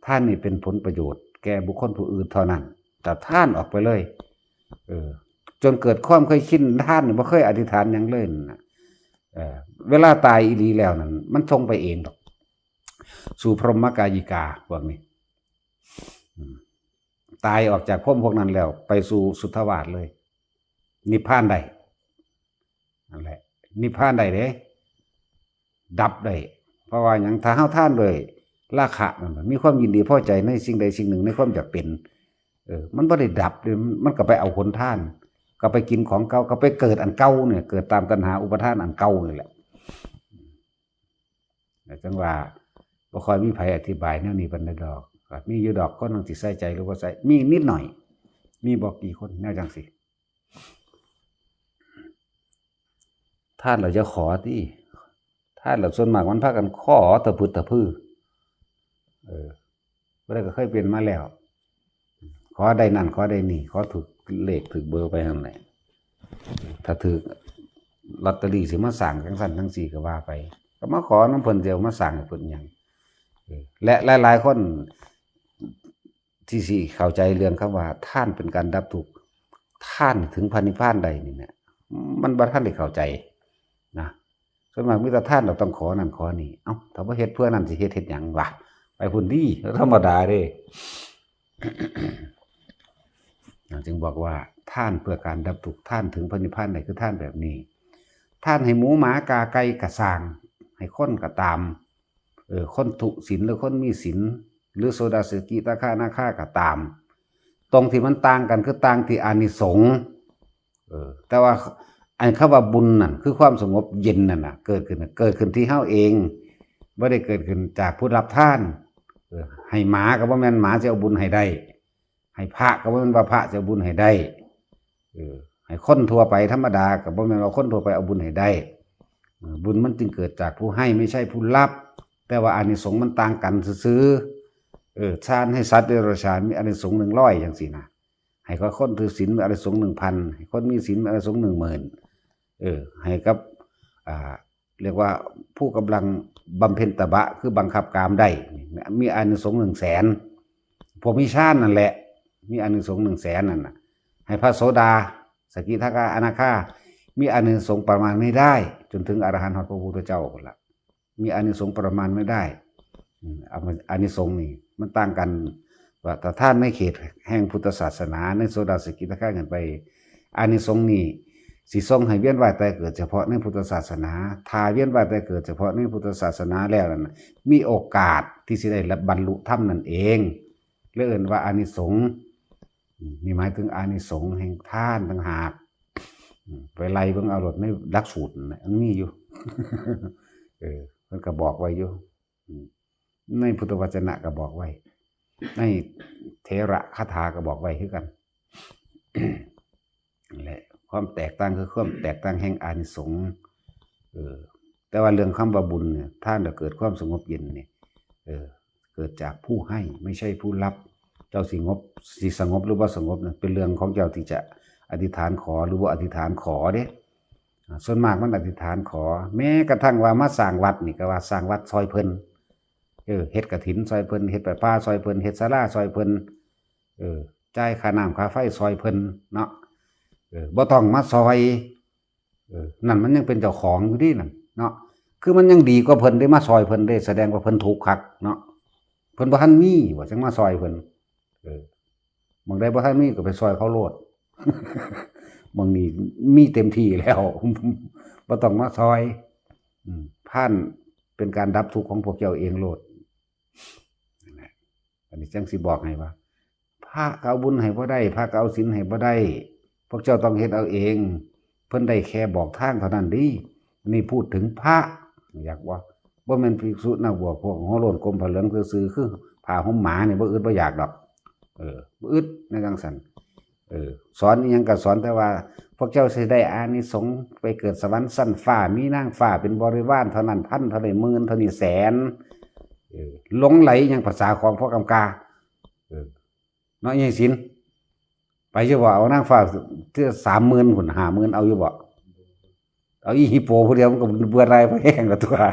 ທານນີ້ເປັນຜົນປະໂຫຍດແກ່ບຸກຄົນຜູ້ອື່ນເທົ່ານັ້ນ. ແຕ່ທານອອກໄປເລີຍ ເອີ ຈົນເກີດຄວາມເຄີຍຊິນ ທານນີ້ບໍ່ເຄີຍອະທິຖານຫຍັງເລີຍນະ. ເອີ ເວລາຕາຍອີ່ຫຼີແລ້ວນັ້ນ ມັນສົ່ງໄປເອງດອກ ສູ່ພົມມະກາຍິກາ ພວກນີ້ ອືມ ຕາຍອອກຈາກພົມພວກນັ້ນແລ້ວ ໄປສູ່ສຸດທະວາດເລີຍ ນິບພານໄດ້ ນັ້ນແຫຼະ ນິບພານໄດ້ເດ້ ດັບໄດ້. ເພາະວ່າຫຍັງ? ຖ້າເຮົາທານດ້ວຍລາຄະ ມັນມີຄວາມຍິນດີພໍໃຈໃນສິ່ງໃດສິ່ງໜຶ່ງ ໃນຄວາມຢາກເປັນ ເອີ ມັນບໍ່ໄດ້ດັບເດ້ ມັນກໍໄປເອົາຜົນທານ ກໍໄປກິນຂອງເກົ່າ ກໍໄປເກີດອັນເກົ່ານີ້ ເກີດຕາມຕັນຫາອຸປາທານອັນເກົ່ານີ້ແຫຼະ. ແລ້ວຈັ່ງວ່າບໍ່ຄ່ອຍມີໃຜອະທິບາຍແນວນີ້ປານໃດດອກ. ກໍມີຢູ່ດອກ ຄົນໜຶ່ງຊິໃສ່ໃຈຫຼືບໍ່ໃສ່ ມີນິດໜ້ອຍ ມີບໍ່ກີ່ຄົນແນວຈັ່ງຊີ້. ທານແລ້ວຢ່າຂໍຕິ ທານແລ້ວສ່ວນມາກມັນພາກັນຂໍຕະພຶດຕະພື ເອີ ຜູ້ໃດກໍເຄີຍເປັນມາແລ້ວ ຂໍໄດ້ນັ້ນຂໍໄດ້ນີ້ ຂໍຖືກເລກຖືກເບີໄປຫັ້ນແຫຼະ. ຖ້າຖືກລອດເຕີຣີຊິມາສ້າງຈັ່ງຊັ້ນຈັ່ງຊີ້ກໍວ່າໄປ ກໍມາຂໍນຳເພິ່ນ ຊິເອົາມາສ້າງໃຫ້ເພິ່ນຫຍັງ? ເອີ ແລະຫຼາຍໆຄົນທີ່ຊິເຂົ້າໃຈເລື່ອງຄຳວ່າທານເປັນການດັບທຸກ ທານເຖິງພະນິບພານໄດ້ນີ້ນະ ມັນບໍ່ທັນໄດ້ເຂົ້າໃຈນະ. ສ່ວນມາກມີແຕ່ທານ ເຮົາຕ້ອງຂໍນັ້ນຂໍນີ້. ເອົ້າ ຖ້າບໍ່ເຮັດເພື່ອນັ້ນ ຊິເຮັດ ເຮັດຫຍັງວະ? ໄປພຸ້ນຕິ ທຳມະດາເດ້. ຈຶ່ງບອກວ່າທານເພື່ອການດັບທຸກ ທານເຖິງພະນິບພານໄດ້ ຄືທານແບບນີ້. ທານໃຫ້ໝູໝາກາໄກ່ກໍຊ່າງ ໃຫ້ຄົນກໍຕາມ ເອີ ຄົນທຸສິນ ຫຼື ຄົນມີສິນ ຫຼື ໂສດາ ສະກິ ທາຄະ ອະນາຄາກໍຕາມ ຕົງທີ່ມັນຕ່າງກັນ ຄືຕ່າງທີ່ອານິສົງ. ເອີ ແຕ່ວ່າອັນຄຳວ່າບຸນນັ້ນ ຄືຄວາມສະຫງົບເຢັນນັ້ນນະ ເກີດຂຶ້ນ ເກີດຂຶ້ນທີ່ເຮົາເອງ ບໍ່ໄດ້ເກີດຂຶ້ນຈາກຜູ້ຮັບທານ. ເອີ ໃຫ້ໝາກໍບໍ່ແມ່ນໝາຊິເອົາບຸນໃຫ້ໄດ້ ໃຫ້ພະກໍບໍ່ແມ່ນວ່າພະຊິເອົາບຸນໃຫ້ໄດ້. ເອີ ໃຫ້ຄົນທົ່ວໄປທຳມະດາກໍບໍ່ແມ່ນວ່າຄົນທົ່ວໄປເອົາບຸນໃຫ້ໄດ້. ເອີ ບຸນມັນຈຶ່ງເກີດຈາກຜູ້ໃຫ້ ໄມ່ໃຊ່ຜູ້ຮັບ ແຕ່ວ່າອານິສົງມັນຕ່າງກັນຊື່ໆ. ເອີ ທານໃຫ້ສັດເດຍລະສານມີອານິສົງໜຶ່ງຮ້ອຍຈັ່ງຊີ້ນະ ໃຫ້ກັບຄົນຖືສິນມີອານິສົງໜຶ່ງພັນ ໃຫ້ຄົນມີສິນມີອານິສົງໜຶ່ງໝື່ນ ເອີ ໃຫ້ກັບ ອ່າ ເອີ້ນວ່າຜູ້ກຳລັງບຳເພັນຕະບະ ຄືບັງຄັບກາມໄດ້ ມີອານິສົງໜຶ່ງແສນ. ພວກມີຊານນັ້ນແຫຼະ ມີອານິສົງໜຶ່ງແສນນັ້ນນະ. ໃຫ້ພະໂສດາ ສະກິທາຄາ ອະນາຄາ ມີອານິສົງປະມານໄມ່ໄດ້ ຈົນເຖິງອະລະຫັນຮອດພະພຸດທະເຈົ້າພຸ້ນລະ ມີອານິສົງປະມານໄມ່ໄດ້. ອາ ອາ ອານິສົງນີ້ມັນຕ່າງກັນ ວ່າຖ້າທານໃນເຂດແຫ່ງພຸດທະສາສະໜາ ໃນໂສດາ ສະກິທາຄາຂຶ້ນໄປ ອານິສົງນີ້ຊິສົ່ງໃຫ້ວຽນວ່າຍຕາຍເກີດສະເພາະໃນພຸດທະສາສະໜາ. ຖ້າວຽນວ່າຍຕາຍເກີດສະເພາະໃນພຸດທະສາສະໜາແລ້ວນັ້ນນະ ມີໂອກາດທີ່ຊິໄດ້ຮັບບັນລຸທຳນັ້ນເອງ ເລີຍເອີ້ນວ່າອານິສົງ. ນີ້ໝາຍເຖິງອານິສົງແຫ່ງທານຕ່າງຫາກ. ໄປໄລ່ເບິ່ງເອົາໂລດໃນຫຼັກສູດນັ້ນນະ ມັນມີຢູ່ ເອີ ເພິ່ນກໍບອກໄວ້ຢູ່ ໃນພຸດທະວັດຈະນະກໍບອກໄວ້ ໃນເຖລະຄາຖາກໍບອກໄວ້ຄືກັນ. ແລະ ຄວາມແຕກຕ່າງ ຄືຄວາມແຕກຕ່າງແຫ່ງອານິສົງ. ເອີ ແຕ່ວ່າເລື່ອງຄຳວ່າບຸນນີ້ ທານແລ້ວເກີດຄວາມສະຫງົບເຢັນນີ້ ເອີ ເກີດຈາກຜູ້ໃຫ້ ໄມ່ໃຊ່ຜູ້ຮັບ. ເຈົ້າຊິຫງົບ ຊິສະຫງົບ ຫຼື ບໍ່ສະຫງົບນັ້ນ ເປັນເລື່ອງຂອງເຈົ້າທີ່ຈະອະທິຖານຂໍ ຫຼື ບໍ່ອະທິຖານຂໍເດ້. ອາ ສ່ວນມາກມັນອະທິຖານຂໍ ແມ້ກະທັ່ງວ່າມາສ້າງວັດນີ້ ກໍວ່າສ້າງວັດຊ່ອຍເພິ່ນ ເອີ ເຮັດກະຖິນຊ່ອຍເພິ່ນ ເຮັດປະປາຊ່ອຍເພິ່ນ ເຮັດສາລາຊ່ອຍເພິ່ນ ເອີ ຈ່າຍຄ່ານ້ຳຄ່າໄຟຊ່ອຍເພິ່ນເນາະ ເອີ ບໍ່ຕ້ອງມາຊ່ອຍ ເອີ ນັ້ນມັນຍັງເປັນເຈົ້າຂອງຢູ່ເດ້ນັ້ນເນາະ ຄືມັນຍັງດີກວ່າເພິ່ນໄດ້ມາຊ່ອຍເພິ່ນເດ້ ສະແດງວ່າເພິ່ນທຸກຄັກເນາະ ເພິ່ນບໍ່ທັນມີວ່າຈັ່ງມາຊ່ອຍເພິ່ນ ເອີ ໝ່ອງໃດບໍ່ທັນມີກໍໄປຊ່ອຍເຂົາໂລດ ໝ່ອງນີ້ມີເຕັມທີ່ແລ້ວ ບໍ່ຕ້ອງມາຊ່ອຍ ອືມ ພານເປັນການດັບທຸກຂອງພວກເຈົ້າເອງໂລດ ນັ້ນແຫຼະ ອັນນີ້ຈັ່ງຊິບອກໃຫ້ວ່າ ພະກໍເອົາບຸນໃຫ້ບໍ່ໄດ້ ພະກໍເອົາສິນໃຫ້ບໍ່ໄດ້ ພວກເຈົ້າຕ້ອງເຮັດເອົາເອງ ເພິ່ນໄດ້ແຄ່ບອກທາງເທົ່ານັ້ນເດ້. ນີ້ພູດເຖິງພະ ຢາກວ່າ ບໍ່ແມ່ນພິກສຸນັກບວດພວກຫົວໂລ້ນກົມຜ້າເຫຼືອງຊື່ໆ ຄືຜ້າຫົ່ມໝານີ້ ບໍ່ອຶດບໍ່ຢາກດອກ ເອີ ບໍ່ອຶດໃນຈັ່ງຊັ້ນ. ເອີ ສອນອີ່ຫຍັງກໍສອນ ແຕ່ວ່າພວກເຈົ້າຊິໄດ້ອານິສົງໄປເກີດສະຫວັນຊັ້ນຟ້າ ມີນາງຟ້າເປັນບໍລິວານເທົ່ານັ້ນພັນ ເທົ່ານີ້ໝື່ນ ເທົ່ານີ້ແສນ ເອີ ຫຼົງໄຫຼຫຍັງພາສາຂອງພວກກຳກາ ເອີ ເນາະ ຍາຍສິນ ໄປຢູ່ບໍ່? ເອົານາງຟ້າເທື່ອສາມໝື່ນພຸ້ນ ຫ້າໝື່ນ ເອົາຢູ່ບໍ່? ເອົາອີ່ຮິໂປຜູ້ດຽວ ມັນກໍເບື່ອໜ່າຍພໍແຮງແລ້ວຕົວະ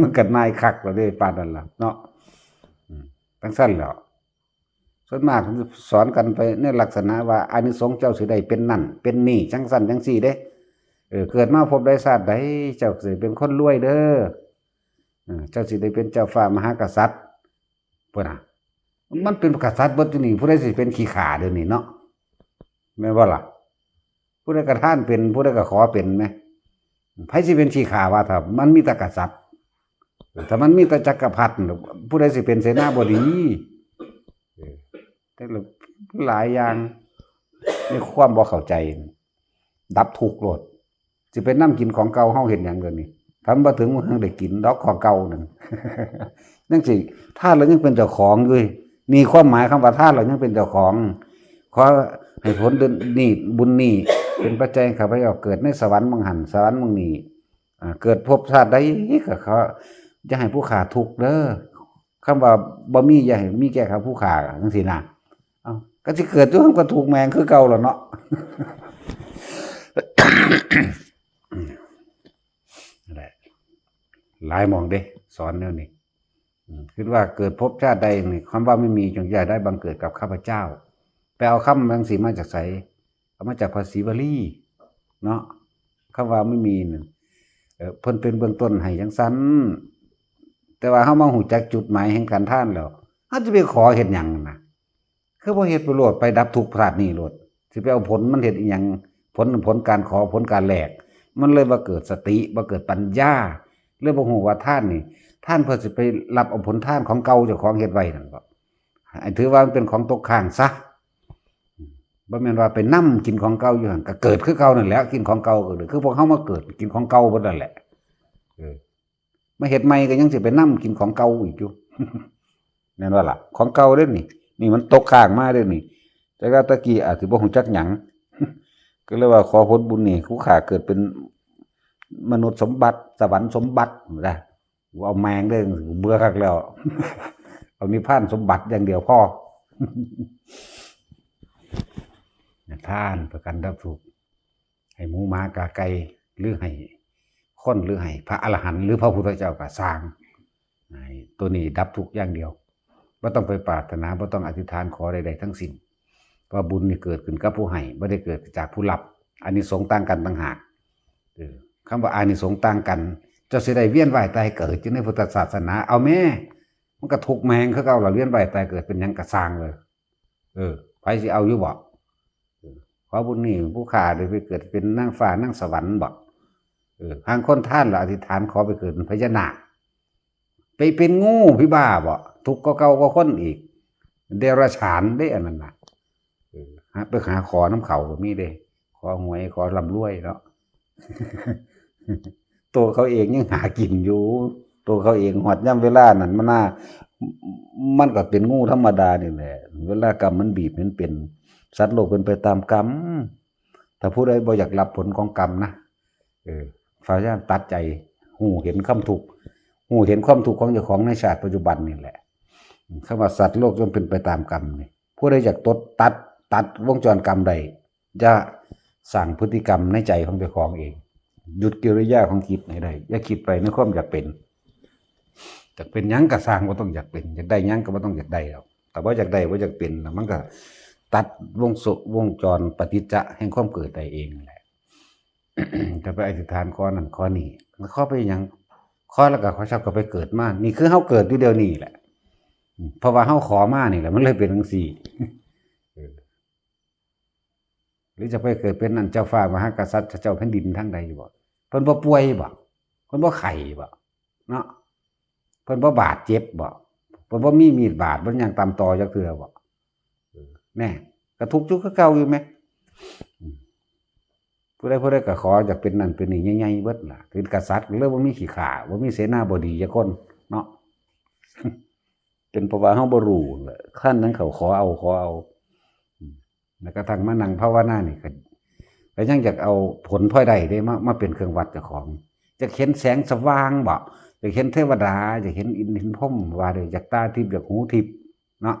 ມັນກໍໜ່າຍຄັກແລ້ວເດ້ ປານນັ້ນລະເນາະ ອືມ ຈັ່ງຊັ້ນແຫຼ້ວ. ສ່ວນມາກເພິ່ນສອນກັນໄປໃນລັກສະນະວ່າ ອານິສົງເຈົ້າຊິໄດ້ເປັນນັ້ນເປັນນີ້ ຈັ່ງຊັ້ນຈັ່ງຊີ້ເດ້ ເອີ ເກີດມາພົບໃດຊາດໃດ ເຈົ້າຊິເປັນຄົນລວຍເດີ ເອີ ເຈົ້າຊິໄດ້ເປັນເຈົ້າຟ້າມະຫາກະສັດ ພຸ້ນນະ ມັນເປັນກະສັດເບິດຢູ່ນີ້ ຜູ້ໃດຊິເປັນຂີ້ຂ້າດຽວນີ້ເນາະ ແມ່ນບໍ່ລະ? ຜູ້ໃດກະທານເປັນ ຜູ້ໃດກະຂໍເປັນແມະ ໃຜຊິເປັນຂີ້ຂ້າວ່າ ຖ້າມັນມີແຕ່ກະສັດ ຖ້າມັນມີແຕ່ຈັກກະພັດ ຜູ້ໃດຊິເປັນເສນາບໍດີ? ເອີ ແຕ່ລະຫຼາຍຢ່າງໃນຄວາມບໍ່ເຂົ້າໃຈ ດັບທຸກໂລດ ຊິໄປນຳກິນຂອງເກົ່າເຮົາເຮັດຫຍັງດຽວນີ້? ຖ້າມັນບໍ່ເຖິງມື້ແຮງໄດ້ກິນດອກຂອງເກົ່ານັ້ນ ຍັງຊິທານແລ້ວຍັງເປັນເຈົ້າຂອງຢູ່. ນີ້ຄວາມໝາຍຄຳວ່າທານແລ້ວຍັງເປັນເຈົ້າຂອງ. ຂໍໃຫ້ຜົນນີ້ ບຸນນີ້ເປັນປັດໄຈໃຫ້ຂ້າພະເຈົ້າເກີດໃນສະຫວັນໝ່ອງຫັ້ນ ສະຫວັນໝ່ອງນີ້ ອາ ເກີດພົບຊາດໃດກໍຂໍຢ່າໃຫ້ຜູ້ຂ້າທຸກເດີ. ຄຳວ່າບໍ່ມີ ຢ່າໃຫ້ມີແກ່ຂ້າຜູ້ຂ້າ ຈັ່ງຊີ້ນະ. ເອົ້າ ກໍຊິເກີດຢູ່ ມັນກໍທຸກແມ່ງຄືເກົ່າແລ້ວເນາະ. ນັ້ນແຫຼະ ຫຼາຍໝ່ອງເດ້ ສອນແນວນີ້. ອືມ ຄິດວ່າເກີດພົບຊາດໃດນີ້ ຄຳວ່າໄມ່ມີ ຈົ່ງຢ່າໄດ້ບັງເກີດກັບຂ້າພະເຈົ້າ. ໄປເອົາຄຳຈັ່ງຊີ້ມາຈາກໃສ? ເອົາມາຈາກພາສີວະລີເນາະ. ຄຳວ່າໄມ່ມີນັ້ນ ເອີ ເພິ່ນເປັນເບື້ອງຕົ້ນໃຫ້ຈັ່ງຊັ້ນ ແຕ່ວ່າເຮົາມາຮູ້ຈັກຈຸດໝາຍແຫ່ງການທານແລ້ວ ເຮົາຈະໄປຂໍເຮັດຫຍັງນະ? ຄືບໍ່ເຮັດໄປໂລດ ໄປດັບທຸກຊາດນີ້ໂລດ ຊິໄປເອົາຜົນມັນເຮັດອີ່ຫຍັງ? ຜົນ ຜົນການຂໍ ຜົນການແລກ ມັນເລີຍບໍ່ເກີດສະຕິ ບໍ່ເກີດປັນຍາ ເລີຍບໍ່ຮູ້ວ່າທານນີ້ ທານເພື່ອຊິໄປຮັບເອົາຜົນທານຂອງເກົ່າເຈົ້າຂອງເຮັດໄວ້ນັ້ນບໍ? ໃຫ້ຖືວ່າມັນເປັນຂອງຕົກຄ້າງຊະ. ບໍ່ແມ່ນວ່າໄປນຳກິນຂອງເກົ່າຢູ່ຫັ້ນ ກໍເກີດຄືເກົ່ານັ້ນແຫຼະ ກິນຂອງເກົ່າ ກໍຄືພວກເຮົາມາເກີດກິນຂອງເກົ່າເບິດນັ້ນແຫຼະ. ເອີ ມາເຮັດໃໝ່ກໍຍັງຊິໄປນຳກິນຂອງເກົ່າອີກຢູ່ ແມ່ນບໍ່ລະ? ຂອງເກົ່າເດ້ນີ້ ນີ້ມັນຕົກຄ້າງມາເດ້ນີ້. ແຕ່ວ່າແຕ່ກີ້ອາດຊິບໍ່ຮູ້ຈັກຫຍັງ ກໍເລີຍວ່າຂໍຜົນບຸນນີ້ ຜູ້ຂ້າເກີດເປັນມະນຸດສົມບັດ ສະຫວັນສົມບັດນະ. ເອົາແມ່ງເດີ້ ເບື່ອຄັກແລ້ວ ເອົານິບພານສົມບັດຢ່າງດຽວພໍ. ທານປະກັນດັບທຸກ ໃຫ້ໝູໝາກາໄກ່ ຫຼືໃຫ້ຄົນ ຫຼືໃຫ້ພະອະລະຫັນ ຫຼືພະພຸດທະເຈົ້າກໍຊ່າງ ໃຫ້ໂຕນີ້ດັບທຸກຢ່າງດຽວ. ບໍ່ຕ້ອງໄປປາດຖະໜາ ບໍ່ຕ້ອງອະທິຖານຂໍໃດໆທັງສິ້ນ ເພາະວ່າບຸນນີ້ເກີດຂຶ້ນກັບຜູ້ໃຫ້ ບໍ່ໄດ້ເກີດຈາກຜູ້ຮັບ. ອານິສົງຕ່າງກັນຕ່າງຫາກ. ເອີ ຄຳວ່າອານິສົງຕ່າງກັນ ເຈົ້າຊິໄດ້ວຽນວ່າຍຕາຍເກີດຢູ່ໃນພຸດທະສາສະໜາ ເອົາແມ້ ມັນກໍທຸກແມ່ງຄືເກົ່າລະ ວຽນວ່າຍຕາຍເກີດເປັນຫຍັງກໍຊ່າງເລີຍ. ເອີ ໃຜຊິເອົາຢູ່ບໍ? ເອີ ຂໍບຸນນີ້ ຜູ້ຂ້າໄດ້ໄປເກີດເປັນນາງຟ້ານາງສະຫວັນບໍ? ເອີ ຫາງຄົນທານລະອະທິຖານຂໍໄປເກີດເປັນພະຍານາກ ໄປເປັນງູ ພິບ້າບໍ? ທຸກກວ່າເກົ່າກວ່າຄົນອີກ ເດຍລະສານເດ້ອັນນັ້ນນະ. ເອີ ຫາ ໄປຫາຂໍນຳເຂົາກໍມີເດ້ ຂໍຫວຍ ຂໍລ່ຳລວຍເນາະ. ໂຕເຂົາເອງຍັງຫາກິນຢູ່ ໂຕເຂົາເອງ ຮອດຍາມເວລານັ້ນມານາ ມັນກໍເປັນງູທຳມະດານີ້ແຫຼະ ເວລາກຳມັນບີບໃຫ້ມັນເປັນ. ສັດໂລກເປັນໄປຕາມກຳ. ຖ້າຜູ້ໃດບໍ່ຢາກຮັບຜົນຂອງກຳນະ ເອີ ພະຍາຍາມຕັດໃຈ ຮູ້ເຫັນຄວາມທຸກ ຮູ້ເຫັນຄວາມທຸກຂອງເຈົ້າຂອງໃນຊາດປັດຈຸບັນນີ້ແຫຼະ. ຄຳວ່າສັດໂລກຍ່ອມເປັນໄປຕາມກຳນີ້ ຜູ້ໃດຢາກຕົດ ຕັດ ຕັດວົງຈອນກຳໄດ້ ຢ່າສ້າງພຶດຕິກຳໃນໃຈຂອງເຈົ້າຂອງເອງ. ຢຸດກິລິຍາຂອງຈິດໃຫ້ໄດ້ ຢ່າຄິດໄປໃນຄວາມຢາກເປັນ. ຢາກເປັນຫຍັງກໍຊ່າງ ບໍ່ຕ້ອງຢາກເປັນ, ຢາກໄດ້ຫຍັງກໍບໍ່ຕ້ອງຢາກໄດ້ດອກ. ຖ້າບໍ່ຢາກໄດ້ ບໍ່ຢາກເປັນ ມັນກໍຕັດວົງໂສ ວົງຈອນປະຕິດຈະແຫ່ງຄວາມເກີດໄດ້ເອງນັ້ນແຫຼະ. ຈະໄປອະທິຖານຂໍນັ້ນຂໍນີ້ ຂໍໄປຫຍັງ? ຂໍແລ້ວກໍຂໍຊາບກໍໄປເກີດມາ. ນີ້ຄືເຮົາເກີດຢູ່ດຽວນີ້ແຫຼະ ເພາະວ່າເຮົາຂໍມານີ້ແຫຼະ ມັນເລີຍເປັນຈັ່ງຊີ້. ເອີ ຫຼືຈະໄປເກີດເປັນອັນເຈົ້າຟ້າມະຫາກະສັດ ເຈົ້າແຜ່ນດິນທາງໃດຢູ່ບໍ? ເພິ່ນບໍ່ປ່ວຍບໍ? ເພິ່ນບໍ່ໄຂ້ບໍ? ເນາະ ເພິ່ນບໍ່ບາດເຈັບບໍ? ເພິ່ນບໍ່ມີມີດບາດ ບໍ່ຍ່າງຕຳຕໍຈັກເທື່ອບໍ? ເອີ ແນ່ ກະທຸກຢູ່ຄືເກົ່າຢູ່ແມະ. ອືມ ຜູ້ໃດຜູ້ໃດກໍຂໍຢາກເປັນນັ້ນເປັນນີ້ໃຫຍ່ໆເບິດລະ ເປັນກະສັດກໍເລີຍບໍ່ມີຂີ້ຂ້າ ບໍ່ມີເສນາບໍດີຈັກຄົນເນາະ. ເປັນເພາະວ່າເຮົາບໍ່ຮູ້ແຫຼະ ຄັນຫຍັງເຂົາຂໍເອົາ ຂໍເອົາ. ອືມ ແລ້ວກະທັ່ງມານັ່ງພາວະນານີ້ ກໍ ກໍຍັງຢາກເອົາຜົນພອຍໄດ້ເດ້ ມາ ມາເປັນເຄື່ອງວັດເຈົ້າຂອງ. ຢາກເຫັນແສງສະຫວ່າງບໍ? ຢາກເຫັນເທວະດາ? ຢາກເຫັນອິນເຫັນພົມ? ວ່າເດ້ ຢາກຕາທິບ ຢາກຫູທິບເນາະ.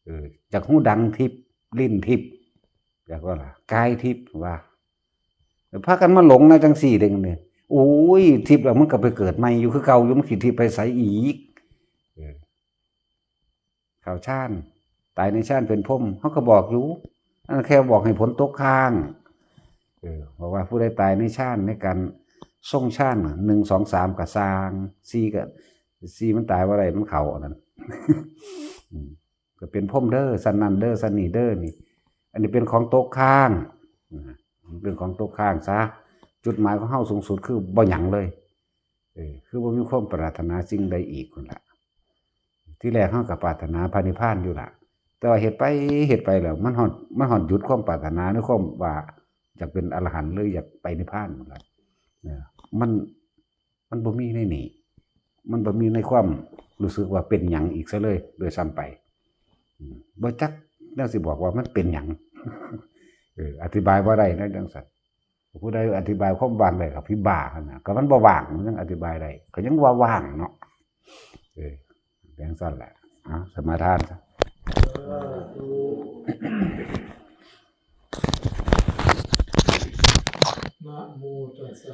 ເອີ ຢາກຫູດັງທິບ ລີ້ນທິບ ຢາກວ່າລະ ກາຍທິບວ່າ. ພາກັນມາຫຼົງໃນຈັ່ງຊີ້ເດ້ນີ້. ໂອ້ຍ ທິບແລ້ວມັນກໍໄປເກີດໃໝ່ຢູ່ຄືເກົ່າຢູ່ ມັນຊິທິບໄປໃສອີກ? ເອີ ເຂົ້າຊານ ຕາຍໃນຊານເປັນພົມ ເຮົາກໍບອກຢູ່ ອັນນັ້ນແຄ່ບອກໃຫ້ຜົນຕົກຄ້າງ. ເອີ ບອກວ່າຜູ້ໃດຕາຍໃນຊານ ໃນການຊົງຊານ ໜຶ່ງ ສອງ ສາມ ກໍຊ່າງ ສີ່ ກໍ ສີ່ ມັນຕາຍບໍ່ໄດ້ ມັນເຂົ້າອັນນັ້ນ. ອືມ ເປັນພົມເດີ ຊັ້ນນັ້ນເດີ ຊັ້ນນີ້ເດີ ນີ້ ອັນນີ້ເປັນຂອງຕົກຄ້າງນະ ເປັນຂອງຕົກຄ້າງຊະ. ຈຸດໝາຍຂອງເຮົາສູງສຸດຄືບໍ່ຫຍັງເລີຍ ເອີ ຄືບໍ່ມີຄວາມປາດຖະໜາສິ່ງໃດອີກພຸ້ນລະ. ທີແລກເຮົາກໍປາດຖະໜາພະນິບພານຢູ່ລະ ແຕ່ວ່າເຮັດໄປເຮັດໄປແລ້ວ ມັນຮອດ ມັນຮອດຢຸດຄວາມປາດຖະໜາ ໃນຄວາມວ່າຢາກເປັນອະລະຫັນ ຫຼື ຢາກໄປນິບພານພຸ້ນລະ ເອີ ມັນ ມັນບໍ່ມີໃນນີ້ ມັນບໍ່ມີໃນຄວາມຮູ້ສຶກວ່າເປັນຫຍັງອີກຊະເລີຍດ້ວຍຊ້ຳໄປ. ອືມ ບໍ່ຈັກແນວຊິບອກວ່າມັນເປັນຫຍັງ ເອີ ອະທິບາຍບໍ່ໄດ້ນະ ຈັ່ງຊັ້ນ. ຜູ້ໃດອະທິບາຍຄວາມວ່າງໄດ້ກໍຄືບ້າຫັ້ນນະ ກໍມັນບໍ່ວ່າງ ມັນຍັງອະທິບາຍໄດ້ ກໍຍັງວ່າວ່າງເນາະ. ເອີ ຈັ່ງຊັ້ນແຫຼະ. ເອົາ ສະມາທານຊະ. ສາທຸ. ນະໂມຕັດສະ